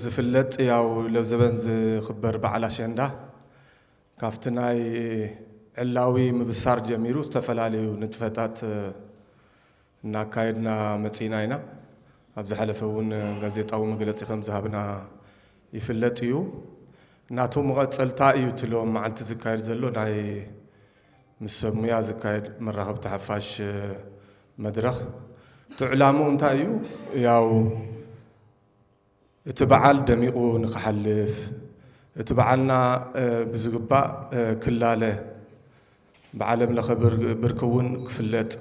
ዝፍለጥ ያው ለዘበን ዝኽበር በዓል ኣሸንዳ ካብቲ ናይ ዕላዊ ምብሳር ጀሚሩ ዝተፈላለዩ ንጥፈታት እናካየድና መጺና ኢና። ኣብ ዝሓለፈ እውን ጋዜጣዊ መግለጺ ከም ዝሃብና ይፍለጥ እዩ። ናቱ መቐጸልታ እዩ እቲ ሎም መዓልቲ ዝካየድ ዘሎ ናይ ምስ ሰብ ሙያ ዝካየድ መራኸብቲ ሓፋሽ መድረኽ። እቲ ዕላምኡ እንታይ እዩ? ያው እቲ በዓል ደሚቑ ንክሓልፍ፣ እቲ በዓልና ብዝግባእ ክላለ፣ ብዓለም ለኸ ብርኪ እውን ክፍለጥ፣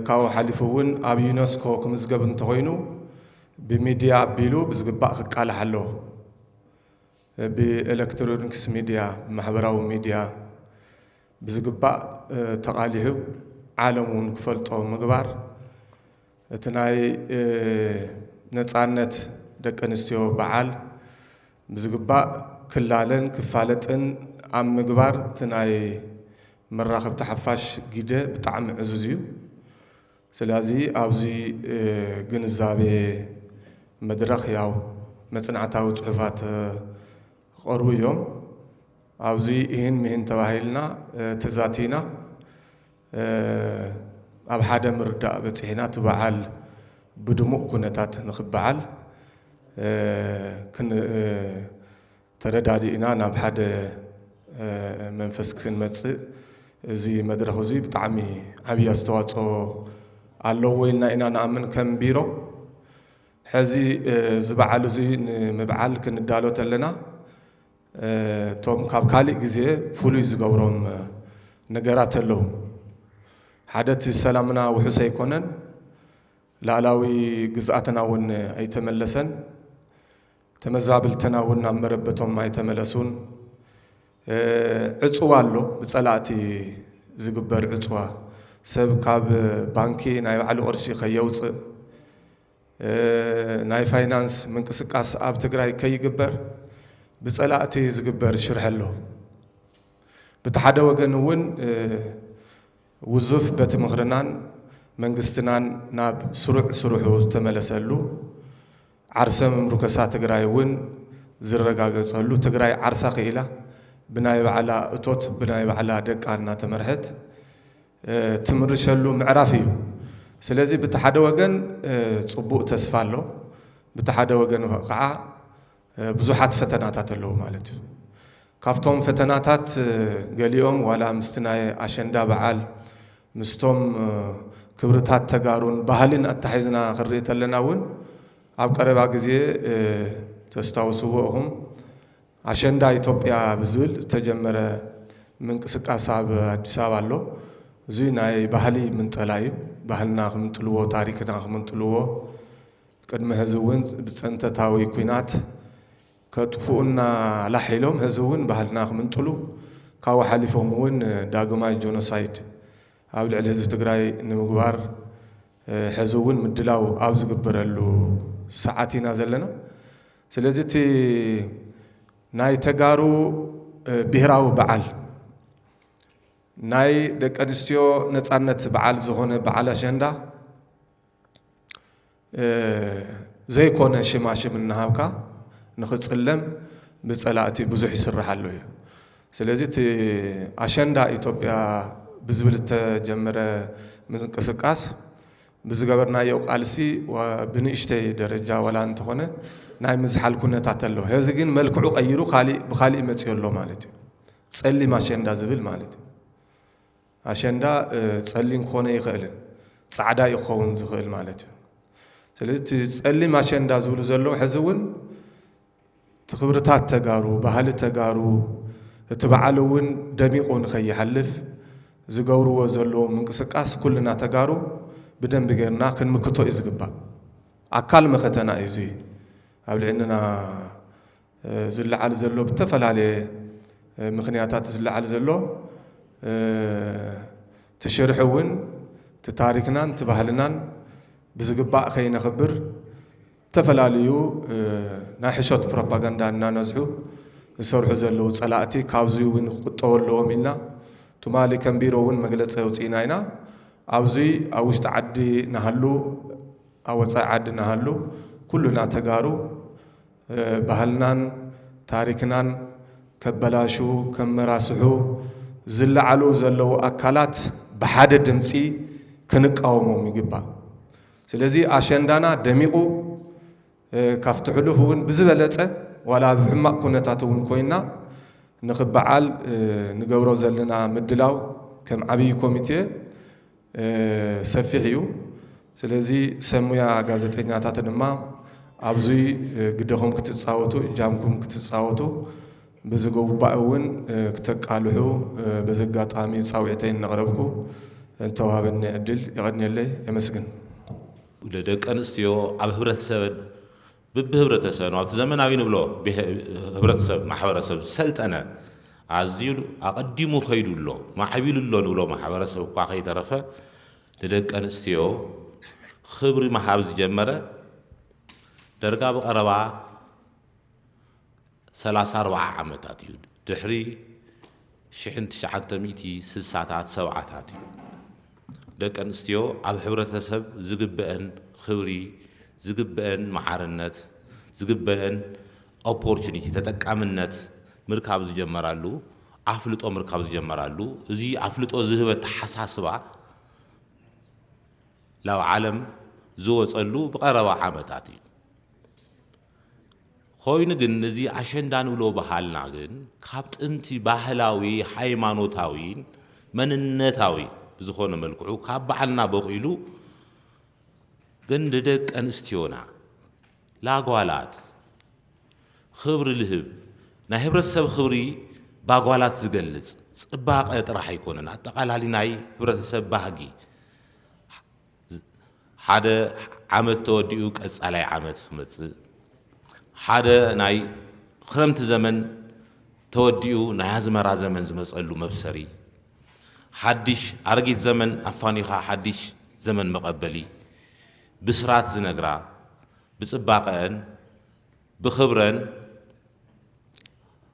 ካብኡ ሓሊፉ እውን ኣብ ዩነስኮ ክምዝገብ እንተኾይኑ ብሚድያ ኣቢሉ ብዝግባእ ክቃላሕ ኣለዎ። ብኤሌክትሮኒክስ ሚድያ፣ ብማሕበራዊ ሚድያ ብዝግባእ ተቓሊሑ ዓለም እውን ክፈልጦ ምግባር፣ እቲ ናይ ነፃነት ደቂ ኣንስትዮ በዓል ብዝግባእ ክላለን ክፋለጥን ኣብ ምግባር እቲ ናይ መራኸብቲ ሓፋሽ ግደ ብጣዕሚ ዕዙዝ እዩ። ስለዚ ኣብዚ ግንዛቤ መድረኽ ያው መጽናዕታዊ ጽሑፋት ክቐርቡ እዮም። ኣብዚ ይህን ሚህን ተባሂልና ተዛቲና ኣብ ሓደ ምርዳእ በጺሕና እቲ በዓል ብድሙቕ ኩነታት ንኽበዓል ተረዳዲእና ናብ ሓደ መንፈስ ክንመጽእ እዚ መድረኽ እዚ ብጣዕሚ ዓብዪ ኣስተዋፅኦ ኣለዎ ኢልና ኢና ንኣምን ከም ቢሮ። ሕዚ እዚ በዓል እዚ ንምብዓል ክንዳሎ ተለና እቶም ካብ ካሊእ ግዜ ፍሉይ ዝገብሮም ነገራት ኣለዉ። ሓደ እቲ ሰላምና ውሑስ ኣይኮነን፣ ላዕላዊ ግዝኣትና እውን ኣይተመለሰን። ተመዛብልትና እውን ናብ መረበቶም ኣይተመለሱን። ዕፅዋ ኣሎ፣ ብፀላእቲ ዝግበር ዕፅዋ። ሰብ ካብ ባንኪ ናይ ባዕሉ ቅርሺ ከየውፅእ፣ ናይ ፋይናንስ ምንቅስቃስ ኣብ ትግራይ ከይግበር ብፀላእቲ ዝግበር ሽርሒ ኣሎ። ብቲ ሓደ ወገን እውን ውዙፍ በቲ ምኽርናን መንግስትናን ናብ ስሩዕ ስርሑ ዝተመለሰሉ፣ ዓርሰ መምርኮሳ ትግራይ እውን ዝረጋገፀሉ፣ ትግራይ ዓርሳ ክኢላ ብናይ ባዕላ እቶት ብናይ ባዕላ ደቃ እናተመርሐት ትምርሸሉ ምዕራፍ እዩ። ስለዚ ብቲ ሓደ ወገን ፅቡቕ ተስፋ ኣሎ፣ ብቲ ሓደ ወገን ከዓ ብዙሓት ፈተናታት ኣለዉ ማለት እዩ። ካብቶም ፈተናታት ገሊኦም ዋላ ምስቲ ናይ ኣሸንዳ በዓል ምስቶም ክብርታት ተጋሩን ባህልን ኣታሒዝና ክንርኢ ተለና እውን ኣብ ቀረባ ግዜ ተስታውስዎ ኢኹም ኣሸንዳ ኢትዮጵያ ብዝብል ዝተጀመረ ምንቅስቃስ ኣብ ኣዲስ ኣበባ ኣሎ። እዚ ናይ ባህሊ ምንጠላ እዩ። ባህልና ክምንጥልዎ፣ ታሪክና ክምንጥልዎ፣ ቅድሚ ሕዚ እውን ብፀንተታዊ ኲናት ከጥፍኡና ላሕ ኢሎም ሕዚ እውን ባህልና ክምንጥሉ፣ ካብኡ ሓሊፎም እውን ዳግማይ ጆኖሳይድ ኣብ ልዕሊ ህዝቢ ትግራይ ንምግባር ሕዚ እውን ምድላው ኣብ ዝግበረሉ ሰዓት ኢና ዘለና። ስለዚ እቲ ናይ ተጋሩ ብሄራዊ በዓል፣ ናይ ደቂ ኣንስትዮ ነፃነት በዓል ዝኾነ በዓል ኣሸንዳ ዘይኮነ ሽማሽም እናሃብካ ንኽፅለም ብፀላእቲ ብዙሕ ይስራሕ ኣሎ እዩ። ስለዚ እቲ ኣሸንዳ ኢትዮጵያ ብዝብል ዝተጀመረ ምንቅስቃስ ብዝገበርናዮ ቃልሲ ብንእሽተይ ደረጃ ዋላ እንተኾነ ናይ ምዝሓል ኩነታት ኣሎ። ሕዚ ግን መልክዑ ቀይሩ ካሊእ ብካሊእ መፅዮ ኣሎ ማለት እዩ። ፀሊም ኣሸንዳ ዝብል ማለት እዩ። ኣሸንዳ ጸሊም ክኾነ ይኽእልን ጻዕዳ እዩ ክኸውን ዝኽእል ማለት እዩ። ስለዚ እቲ ጸሊም ኣሸንዳ ዝብሉ ዘለዉ ሕዚ እውን እቲ ክብርታት ተጋሩ፣ ባህሊ ተጋሩ፣ እቲ በዓል እውን ደሚቑ ንኸይሓልፍ ዝገብርዎ ዘለዉ ምንቅስቃስ ኩልና ተጋሩ ብደንቢ ጌርና ክንምክቶ እዩ ዝግባእ። ኣካል መኸተና እዩ እዚ ኣብ ልዕልና ዝለዓል ዘሎ ብተፈላለየ ምኽንያታት ዝለዓል ዘሎ እቲ ሽርሒ እውን እቲ ታሪክናን እቲ ባህልናን ብዝግባእ ከይነኽብር ዝተፈላለዩ ናይ ሕሾት ፕሮፓጋንዳ እናነዝሑ ዝሰርሑ ዘለዉ ጸላእቲ ካብዚ እውን ክቁጠቡ ኣለዎም ኢልና ትማሊ ከም ቢሮ እውን መግለፂ ኣውፂእና ኢና። ኣብዚ ኣብ ውሽጢ ዓዲ ንሃሉ ኣብ ወፃኢ ዓዲ ንሃሉ ኩሉና ተጋሩ ባህልናን ታሪክናን ከበላሹ፣ ከመራስሑ ዝለዓሉ ዘለዉ ኣካላት ብሓደ ድምፂ ክንቃወሞም ይግባእ። ስለዚ ኣሸንዳና ደሚቑ፣ ካብቲ ሕሉፍ እውን ብዝበለፀ፣ ዋላ ኣብ ሕማቕ ኩነታት እውን ኮይና ንኽበዓል ንገብሮ ዘለና ምድላው ከም ዓብዪ ኮሚቴ ሰፊሕ እዩ። ስለዚ ሰብ ሙያ ጋዜጠኛታት ድማ ኣብዚ ግደኹም ክትፃወቱ፣ እጃምኩም ክትፃወቱ ብዝግባእ እውን ክተቃልሑ በዚ ኣጋጣሚ ፃውዒተይ እናቕረብኩ እንተወሃበኒ ዕድል የቐንየለይ። የመስግን። ደቂ ኣንስትዮ ኣብ ህብረተሰበን ብብህብረተሰብ ኣብቲ ዘመናዊ ንብሎ ህብረተሰብ ማሕበረሰብ ዝሰልጠነ ኣዝዩ ኣቐዲሙ ከይዱ ኣሎ ማዕቢሉ ኣሎ ንብሎ ማሕበረሰብ እኳ ከይተረፈ ንደቂ ኣንስትዮ ክብሪ ምሃብ ዝጀመረ ደርጋ ብቐረባ ሰላሳ ኣርባዓ ዓመታት እዩ። ድሕሪ ሽሕን ትሽዓተ ሚእቲ ስሳታት ሰብዓታት እዩ። ደቂ ኣንስትዮ ኣብ ሕብረተሰብ ዝግበአን ክብሪ፣ ዝግበአን መዓርነት፣ ዝግበአን ኦፖርቹኒቲ ተጠቃምነት ምርካብ ዝጀመራሉ፣ ኣፍልጦ ምርካብ ዝጀመራሉ፣ እዚ ኣፍልጦ ዝህብ ኣተሓሳስባ ላብ ዓለም ዝወፀሉ ብቐረባ ዓመታት እዩ። ኮይኑ ግን እዚ ኣሸንዳ ንብሎ ባህልና ግን ካብ ጥንቲ ባህላዊ፣ ሃይማኖታዊን መንነታዊ ብዝኾነ መልክዑ ካብ በዓልና በቒሉ ግን ንደቂ ኣንስትዮና ላጓላት ክብሪ ልህብ ናይ ህብረተሰብ ክብሪ ባጓላት ዝገልጽ ጽባቐ ጥራሕ ኣይኮነን፣ ኣጠቓላሊ ናይ ህብረተሰብ ባህጊ ሓደ ዓመት ተወዲኡ ቀጻላይ ዓመት ክመጽእ፣ ሓደ ናይ ክረምቲ ዘመን ተወዲኡ ናይ ኣዝመራ ዘመን ዝመጸሉ መብሰሪ፣ ሓድሽ ኣረጊት ዘመን ኣፋኒኻ ሓድሽ ዘመን መቐበሊ፣ ብስራት ዝነግራ፣ ብጽባቐአን ብኽብረን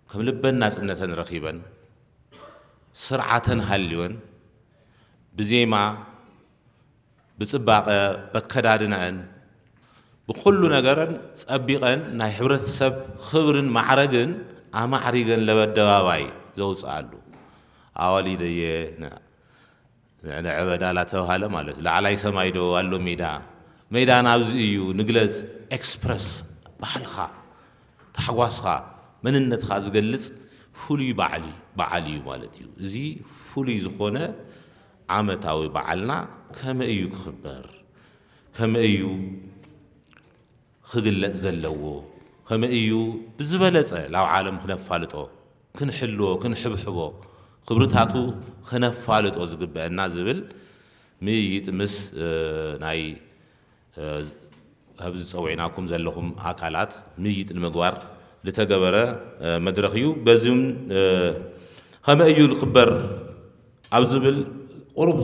ከም ልበን ናጽነተን ረኺበን፣ ስርዓተን ሃልወን፣ ብዜማ፣ ብጽባቐ፣ በከዳድነአን፣ ብኹሉ ነገረን ጸቢቐን ናይ ሕብረተሰብ ኽብርን ማዕረግን ኣማዕሪገን ለበደባባይ ዘውጽኣሉ ኣዋሊደየ ንዕበዳ ላተብሃለ ማለት እዩ። ላዕላይ ሰማይ ዶ ኣሎ ሜዳ? ሜዳ ናብዚ እዩ፣ ንግለጽ፣ ኤክስፕረስ ባህልኻ፣ ታሕጓስኻ፣ መንነትኻ ዝገልጽ ፍሉይ በዓል እዩ ማለት እዩ። እዚ ፍሉይ ዝኾነ ዓመታዊ በዓልና ከመይ እዩ ክኽበር? ከመይ እዩ ክግለጽ ዘለዎ? ከመይ እዩ ብዝበለጸ ናብ ዓለም ክነፋልጦ፣ ክንሕልዎ፣ ክንሕብሕቦ፣ ክብርታቱ ክነፋልጦ ዝግበአና ዝብል ምይይጥ ምስ ናይ ኣብዚ ዝፀውዕናኩም ዘለኹም ኣካላት ምይይጥ ንምግባር ዝተገበረ መድረኽ እዩ። በዚም ከመይ እዩ ዝኽበር ኣብ ዝብል ቁሩብ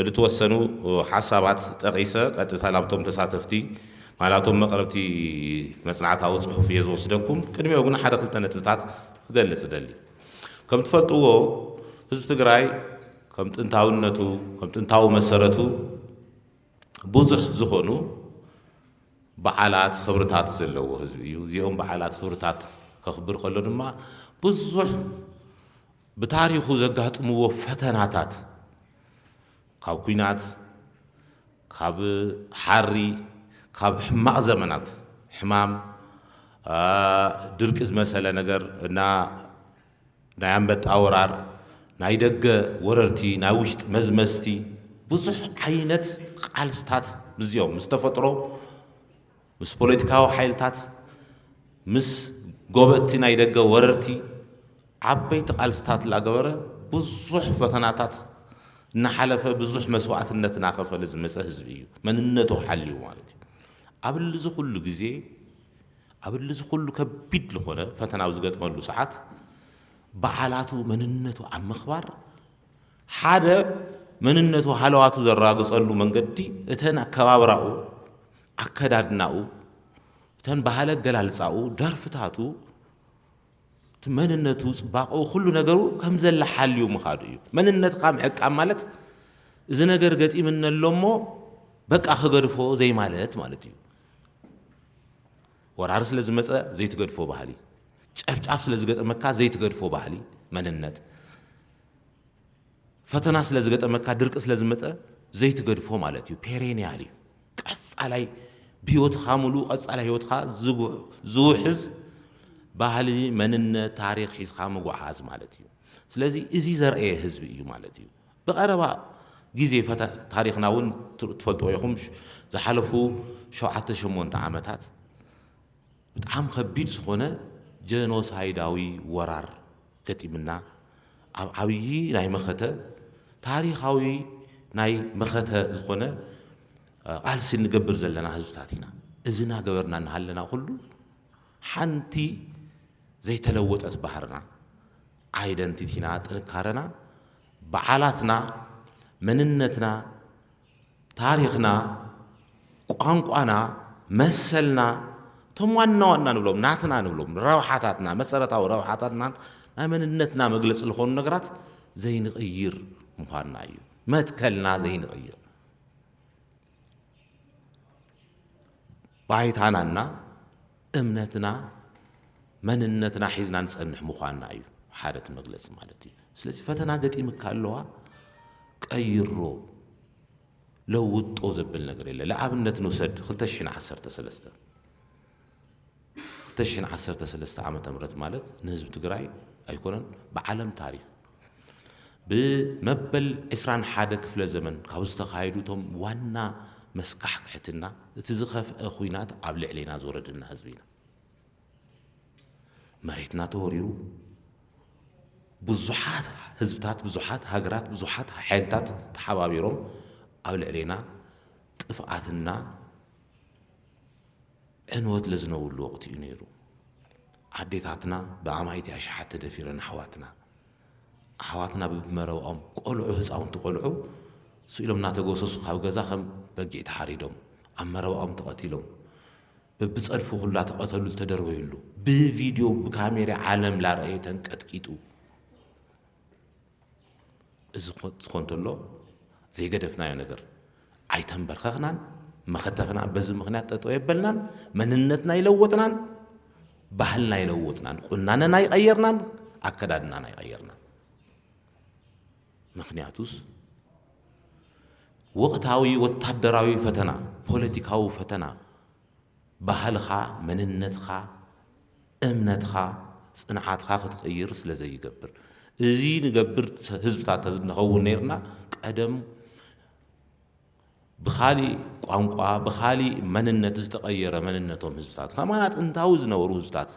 ዝተወሰኑ ሓሳባት ጠቒሰ ቀጥታ ናብቶም ተሳተፍቲ ማላቶም መቕረብቲ መፅናዕታዊ ፅሑፍ እየ ዝወስደኩም። ቅድሚኡ ግን ሓደ ክልተ ነጥብታት ክገልፅ እደሊ። ከም ትፈልጥዎ ህዝቢ ትግራይ ከም ጥንታውነቱ ከም ጥንታዊ መሰረቱ ብዙሕ ዝኾኑ በዓላት ክብርታት ዘለዎ ህዝቢ እዩ። እዚኦም በዓላት ክብርታት ከኽብር ከሎ ድማ ብዙሕ ብታሪኹ ዘጋጥምዎ ፈተናታት ካብ ኲናት፣ ካብ ሓሪ፣ ካብ ሕማቕ ዘመናት ሕማም፣ ድርቂ ዝመሰለ ነገር እና ናይ ኣንበጣ ወራር፣ ናይ ደገ ወረርቲ፣ ናይ ውሽጢ መዝመዝቲ፣ ብዙሕ ዓይነት ቃልስታት ምስዚኦም ምስ ተፈጥሮ፣ ምስ ፖለቲካዊ ሓይልታት፣ ምስ ጎበጥቲ ናይ ደገ ወረርቲ ዓበይቲ ቃልስታት ላገበረ ብዙሕ ፈተናታት እናሓለፈ ብዙሕ መስዋእትነት እናኸፈለ ዝመፀ ህዝቢ እዩ። መንነቱ ሓልዩ ማለት እዩ። ኣብ ልዚ ኩሉ ግዜ ኣብ ልዚ ኩሉ ከቢድ ዝኾነ ፈተና ኣብ ዝገጥመሉ ሰዓት በዓላቱ መንነቱ ኣብ ምኽባር ሓደ መንነቱ ሃለዋቱ ዘረጋግፀሉ መንገዲ እተን ኣከባብራኡ ኣከዳድናኡ እተን ባህለ ኣገላልፃኡ ደርፍታቱ እቲ መንነቱ ፅባቐኡ ኩሉ ነገሩ ከም ዘለ ሓልዩ ምኻዱ እዩ። መንነትካ ምዕቃብ ማለት እዚ ነገር ገጢምኒ ኣሎ እሞ በቃ ክገድፎ ዘይማለት ማለት እዩ። ወራሪ ስለ ዝመጸ ዘይትገድፎ ባህሊ፣ ጨፍጫፍ ስለ ዝገጠመካ ዘይትገድፎ ባህሊ፣ መንነት፣ ፈተና ስለ ዝገጠመካ፣ ድርቂ ስለ ዝመጸ ዘይትገድፎ ማለት እዩ። ፔሬንያል እዩ። ቀጻላይ ብህይወትኻ፣ ሙሉእ ቀጻላይ ህይወትካ ዝጉ-፣ ዝውሕዝ ባህሊ፣ መንነት፣ ታሪኽ ሒዝካ ምጉዓዝ ማለት እዩ። ስለዚ እዚ ዘርአየ ህዝቢ እዩ ማለት እዩ። ብቐረባ ግዜ ፈተ-፣ ታሪኽና እውን ት-፣ ትፈልጥዎ ኢኹም። ሽ-፣ ዝሓለፉ ሸውዓተ ሸሞንተ ዓመታት ብጣዕሚ ከቢድ ዝኾነ ጀኖሳይዳዊ ወራር ገጢምና፣ ኣብ ዓብዪ ናይ መኸተ፣ ታሪኻዊ ናይ መኸተ ዝኾነ፣ እ፣ ቃልሲ እንገብር ዘለና ህዝብታት ኢና። እዚ እናገበርና እናሃለና ኩሉ ሓንቲ ዘይተለወጠት ባህርና፣ ኣይደንቲቲና፣ ጥንካረና፣ በዓላትና፣ መንነትና፣ ታሪኽና፣ ቋንቋና፣ መሰልና፣ እቶም ዋና ዋና ንብሎም፣ ናትና ንብሎም ረብሓታትና፣ መሰረታዊ ረብሓታትናን ናይ መንነትና መግለፂ ዝኾኑ ነገራት ዘይንቕይር ምዃንና እዩ። መትከልና ዘይንቕይር። ባይታናና፣ እምነትና፣ መንነትና ሒዝና ንጸንሕ ምዃንና እዩ ሓደ እቲ መግለጺ ማለት እዩ። ስለዚ ፈተና ገጢምካ ኣለዋ፣ ቀይሮ፣ ለውጦ ዘብል ነገር የለ። ንኣብነት ንውሰድ፣ ክልተ ሽሕን ዓሰርተ ሰለስተ፣ ክልተ ሽሕን ዓሰርተ ሰለስተ ዓመተ ምህረት ማለት ንህዝቢ ትግራይ ኣይኮነን፣ ብዓለም ታሪኽ ብመበል ዕስራን ሓደ ክፍለ ዘመን ካብ ዝተኻየዱ እቶም ዋና መስካሕክሕትና እቲ ዝኸፍአ ኹናት ኣብ ልዕሌና ዝወረደና ህዝቢ ኢና። መሬትና ተወሪሩ፣ ብዙሓት ህዝብታት፣ ብዙሓት ሃገራት፣ ብዙሓት ሓይልታት ተሓባቢሮም ኣብ ልዕሌና ጥፍኣትና ዕንወት ለዝነብሉ ወቕቲ እዩ ነይሩ። ኣዴታትና ብኣማኢት ኣሽሓት ተደፊረን ኣሕዋትና፣ ኣሕዋትና ብመረብኦም ቆልዑ፣ ህፃውንቲ ቆልዑ ስኢሎም እናተጎሰሱ ካብ ገዛ ከም በጊዕ ተሓሪዶም፣ ኣብ መረብኦም ተቐቲሎም፣ በብፀድፊ ኩላ ተቐተሉ ዝተደርበዩሉ፣ ብቪድዮ ብካሜራ ዓለም ላርኣየ ተንቀጥቂጡ። እዚ ዝኾ-፣ ዝኾን እንተሎ ዘይገደፍናዮ ነገር ኣይተንበርከኽናን፣ መኸተኽና በዚ ምኽንያት ጠጠው የበልናን፣ መንነትና ይለወጥናን፣ ባህልና ይለወጥናን፣ ቁናነና ይቐየርናን፣ ኣከዳድናና ይቐየርናን። ምኽንያቱስ ወቕታዊ ወታደራዊ ፈተና፣ ፖለቲካዊ ፈተና፣ ባህልኻ፣ መንነትኻ፣ እምነትኻ፣ ጽንዓትኻ ክትቕይር ስለ ዘይገብር። እዚ ንገብር ህዝብታት ተዝ-፣ ንኸውን ነይርና፣ ቀደም ብኻሊእ ቋንቋ፣ ብኻሊእ መንነት ዝተቐየረ መንነቶም ህዝብታት፣ ከማና ጥንታዊ ዝነበሩ ህዝብታት፣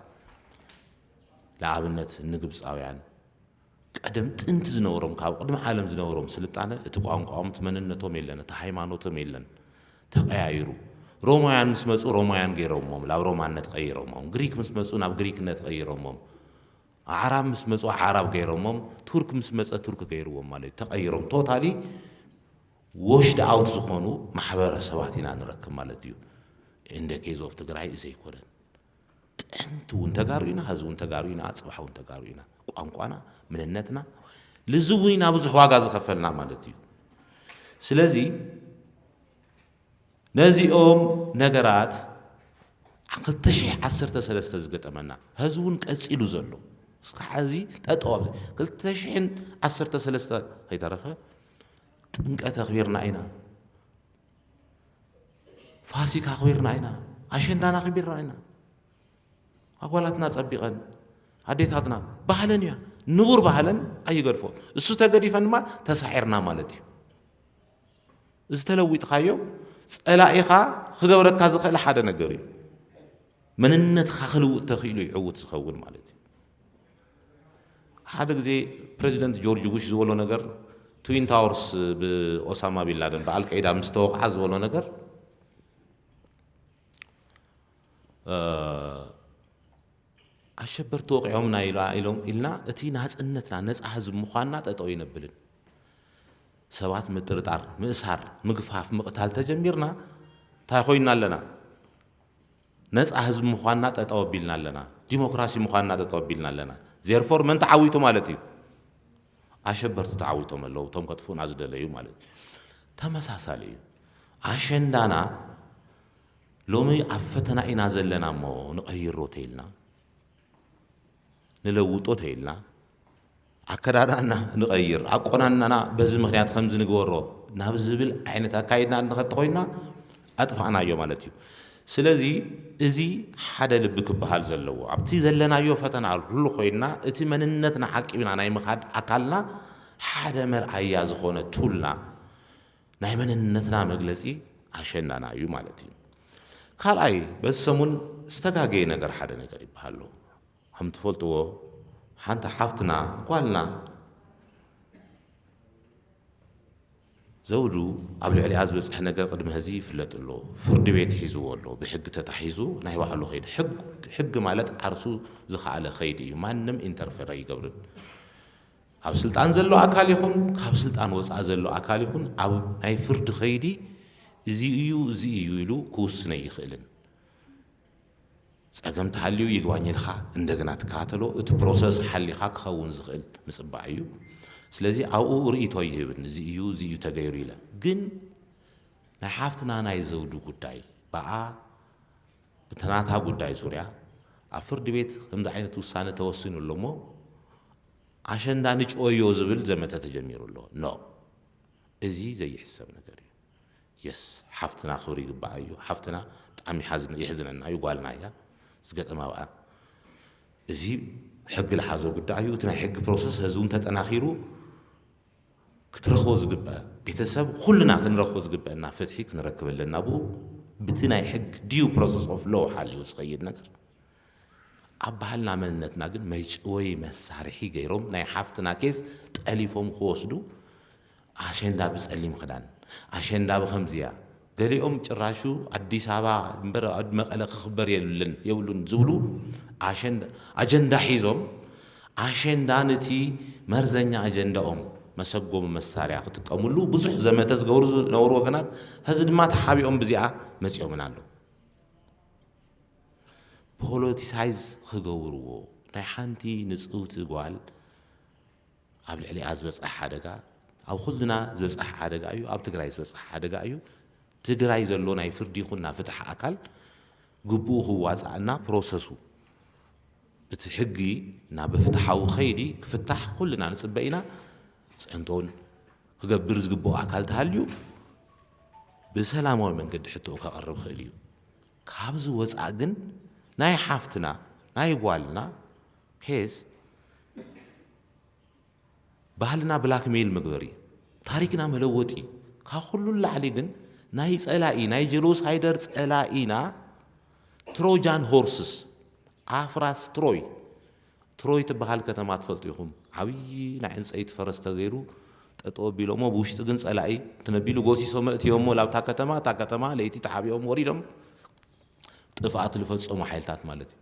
ንኣብነት ንግብጻውያን፣ ቀደም ጥንቲ ዝነበሮም፣ ካብ ቅድሚ ዓለም ዝነበሮም ስልጣነ፣ እቲ ቋንቋኦም፣ እቲ መንነቶም የለን፣ እቲ ሃይማኖቶም የለን፣ ተቐያይሩ። ሮማውያን ምስ መጹ ሮማውያን ገይሮሞም፣ ናብ ሮማነት ቀይሮሞም። ግሪክ ምስ መጹ ናብ ግሪክነት ቀይሮሞም። ኣዕራብ ምስ መጹ ኣዕራብ ገይሮሞም፣ ቱርክ ምስ መጸ ቱርክ ገይርዎም ማለት እዩ። ተቐይሮም፣ ቶታሊ ዎሽድ ኣውት ዝኾኑ ማሕበረሰባት ኢና ንረክብ ማለት እዩ። In the case of ትግራይ እዚ ኣይኮነን። ጥንቲ እውን ተጋሩ ኢና፣ ሐዚ እውን ተጋሩ ኢና፣ ጽባሕ እውን ተጋሩ ኢና። ቋንቋና፣ መንነትና፣ ልዚ እውን ኢና ብዙሕ ዋጋ ዝኸፈልና ማለት እዩ። ስለዚ ነዚኦም ነገራት ክልተ ሽሕ ዓሰርተ ሰለስተ ዝገጠመና፣ ሐዚ እውን ቀጺሉ ዘሎ፣ እስካዕ ሐዚ ጠጠው ኣብዚ ክልተ ሽሕን ዓሰርተ ሰለስተ ከይተረፈ ጥምቀት ኣኽቢርና ኢና፣ ፋሲካ ኣኽቢርና ኢና፣ ኣሸንዳና ኣኽቢርና ኢና። ኣጓላትና ጸቢቐን፣ ኣዴታትና ባህለን እያ፣ ንቡር ባህለን ኣይገድፎ። እሱ ተገዲፈን ድማ ተሳዒርና ማለት እዩ። እዚ ተለዊጥካዮ ጸላኢኻ ክገብረካ ዝኽእል ሓደ ነገር እዩ። መንነትኻ ክልውጥ ተኽኢሉ እዩ ዕዉት ዝኸውን ማለት እዩ። ሓደ ግዜ ፕሬዚደንት ጆርጅ ቡሽ ዝበሎ ነገር፣ ትዊን ታወርስ ብኦሳማ ቢን ላደን ብኣልቀይዳ ምስ ተወቕዓ ዝበሎ ነገር፣ እ፣ ኣሸበርቲ ወቂዖምና ኢላ-፣ ኢሎም ኢልና እቲ ናጽነትና፣ ነጻ ህዝቢ ምዃንና ጠጠው ይነብልን። ሰባት ምጥርጣር፣ ምእሳር፣ ምግፋፍ፣ ምቕታል ተጀሚርና እንታይ ኮይንና ኣለና? ነጻ ህዝቢ ምዃንና ጠጠው ኣቢልና ኣለና። ዲሞክራሲ ምዃንና ጠጠው ኣቢልና ኣለና። ዜርፎር መን ተዓዊቱ ማለት እዩ? ኣሸበርቲ ተዓዊቶም ኣለዉ፣ እቶም ከጥፍኡና ዝደለዩ ማለት እዩ። ተመሳሳሊ እዩ። ኣሸንዳና ሎሚ ኣብ ፈተና ኢና ዘለና እሞ ንቐይሮ ተይልና፣ ንለውጦ ተይልና፣ ኣከዳድናና ንቐይር፣ ኣቆናንናና በዚ ምኽንያት ከምዚ ንግበሮ ናብ ዝብል ዓይነት ኣካይድና እንድሕር ተኾይንና ኣጥፋእናዮ ማለት እዩ። ስለዚ እዚ ሓደ ልቢ ክበሃል ዘለዎ፣ ኣብቲ ዘለናዮ ፈተና ኩሉ ኮይንና እቲ መንነትና ዓቂብና ናይ ምኻድ ኣካልና ሓደ መርኣያ ዝኾነ ቱልና ናይ መንነትና መግለጺ ኣሸንዳና እዩ ማለት እዩ። ካልኣይ በዚ ሰሙን ዝተጋገየ ነገር ሓደ ነገር ይበሃል ኣሎ። ከም ትፈልጥዎ ሓንቲ ሓፍትና ጓልና ዘውዱ ኣብ ልዕሊኣ ዝበፅሐ ነገር ቅድሚ ሕዚ ይፍለጥ ኣሎ። ፍርዲ ቤት ሒዝዎ ኣሎ። ብሕጊ ተታሒዙ ናይ ባዕሉ ከይዲ ሕግ- ሕጊ ማለት ዓርሱ ዝኸኣለ ከይዲ እዩ። ማንም ኢንተርፌር ኣይገብርን። ኣብ ስልጣን ዘሎ ኣካል ይኹን ካብ ስልጣን ወፃኢ ዘሎ ኣካል ይኹን ኣብ ናይ ፍርዲ ከይዲ እዚ እዩ እዚ እዩ ኢሉ ክውስን ኣይኽእልን። ፀገም ተሃልዩ ይግባኝ ኢልካ እንደገና ትከታተሎ፣ እቲ ፕሮሰስ ሓሊኻ ክኸውን ዝኽእል ምፅባዕ እዩ። ስለዚ ኣብኡ ርእይቶ ይህብን እዚ እዩ እዚ እዩ ተገይሩ ኢለ። ግን ናይ ሓፍትና ናይ ዘውዱ ጉዳይ ብኣ ብተናታ ጉዳይ ዙርያ ኣብ ፍርዲ ቤት ከምዚ ዓይነት ውሳነ ተወሲኑ ኣሎ እሞ ኣሸንዳ ንጭወዮ ዝብል ዘመተ ተጀሚሩ ኣሎ። ኖ፣ እዚ ዘይሕሰብ ነገር እዩ። የስ፣ ሓፍትና ክብሪ ይግባኣ እዩ። ሓፍትና ብጣዕሚ ይሓዝን- የሕዝነና እዩ። ጓልና እያ፣ ዝገጠማ ብኣ። እዚ ሕጊ ልሓዞ ጉዳይ እዩ። እቲ ናይ ሕጊ ፕሮሰስ ህዚ እውን ተጠናኺሩ ክትረኽቦ ዝግበአ፣ ቤተሰብ ኩልና ክንረኽቦ ዝግበአና ፍትሒ ክንረክብ ኣለና። ብኡ ብቲ ናይ ሕግ ዲዩ ፕሮሰስ ኦፍ ሎ ሓልዩ ዝኸይድ ነገር ኣብ ባህልና መንነትና ግን መይጭወይ መሳርሒ ገይሮም ናይ ሓፍትና ኬዝ ጠሊፎም ክወስዱ ኣሸንዳ ብጸሊም ክዳን ኣሸንዳ ብኸምዚያ ገሊኦም ጭራሹ ኣዲስ ኣበባ እምበር ኣብ መቐለ ክኽበር የብልን የብሉን ዝብሉ ኣሸንዳ ኣጀንዳ ሒዞም ኣሸንዳ ነቲ መርዘኛ ኣጀንዳኦም መሰጎሚ መሳርያ ክጥቀምሉ ብዙሕ ዘመተ ዝገብሩ ዝነበሩ ወገናት፣ ሕዚ ድማ ተሓቢኦም ብዚኣ መጺኦምና ኣለዉ። ፖለቲሳይዝ ክገብርዎ፣ ናይ ሓንቲ ንጽውቲ ጓል ኣብ ልዕሊኣ ዝበጽሐ ሓደጋ፣ ኣብ ኩልና ዝበጽሐ ሓደጋ እዩ፣ ኣብ ትግራይ ዝበጽሐ ሓደጋ እዩ። ትግራይ ዘሎ ናይ ፍርዲ ይኹን ናይ ፍትሒ ኣካል ግቡኡ ክዋጻእ እና ፕሮሰሱ ብቲ ሕጊ እና ብፍትሓዊ ኸይዲ ክፍታሕ ኩልና ንጽበ ኢና። ጽዕንቶን ክገብር ዝግብኦ ኣካል ተሃልዩ ብሰላማዊ መንገዲ ሕቶኡ ከቕርብ ክእል እዩ። ካብዚ ወጻእ ግን ናይ ሓፍትና ናይ ጓልና ኬስ ባህልና ብላክሜይል መግበሪ፣ ታሪክና መለወጢ፣ ካብ ኩሉ ንላዕሊ ግን ናይ ጸላኢ ናይ ጀኖሳይደር ጸላኢና ትሮጃን ሆርስስ ኣፍራስ ትሮይ ትሮይ ትበሃል ከተማ ትፈልጡ ኢኹም። ዓብዪ ናይ ዕንፀይቲ ፈረስ ተገይሩ ጠጠው ኣቢሎሞ ብውሽጢ ግን ጸላኢ ትነቢሉ ጎሲሶም እትዮሞ ላብታ ከተማ እታ ከተማ ለይቲ ተሓቢኦም ወሪዶም ጥፍኣት ዝፈጸሙ ሓይልታት ማለት እዩ።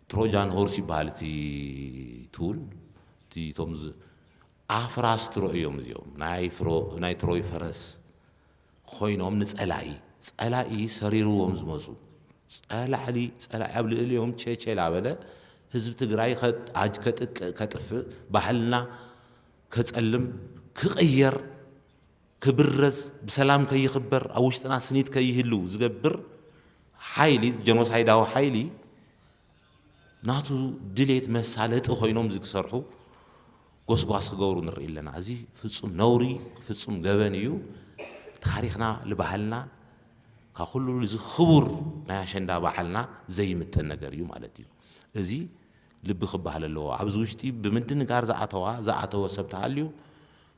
ትሮጃን ሆርስ ይበሃል እቲ ቱል እቲ ቶም ኣፍራስ ትሮ እዮም እዚኦም ናይ ፍሮ ናይ ትሮይ ፈረስ ኮይኖም ንጸላኢ ጸላኢ ሰሪርዎም ዝመፁ ጸላዕሊ ጸላኢ ኣብ ልዕሊኦም ቸቸ ላበለ ህዝቢ ትግራይ ከጥቅእ ከጥፍእ ባህልና ከጸልም ክቕየር ክብረዝ ብሰላም ከይኽበር ኣብ ውሽጥና ስኒት ከይህልው ዝገብር ሓይሊ ጀኖሳይዳዊ ሓይሊ ናቱ ድሌት መሳለጢ ኮይኖም ዝሰርሑ ጎስጓስ ክገብሩ ንርኢ ኣለና። እዚ ፍጹም ነውሪ ፍጹም ገበን እዩ። ታሪኽና ልባህልና ካብ ኩሉ እዚ ክቡር ናይ ኣሸንዳ በዓልና ዘይምጥን ነገር እዩ ማለት እዩ። እዚ ልቢ ክበሃል ኣለዎ። ኣብዚ ውሽጢ ብምድንጋር ዝኣተዋ ዝኣተወ ሰብ ተሃልዩ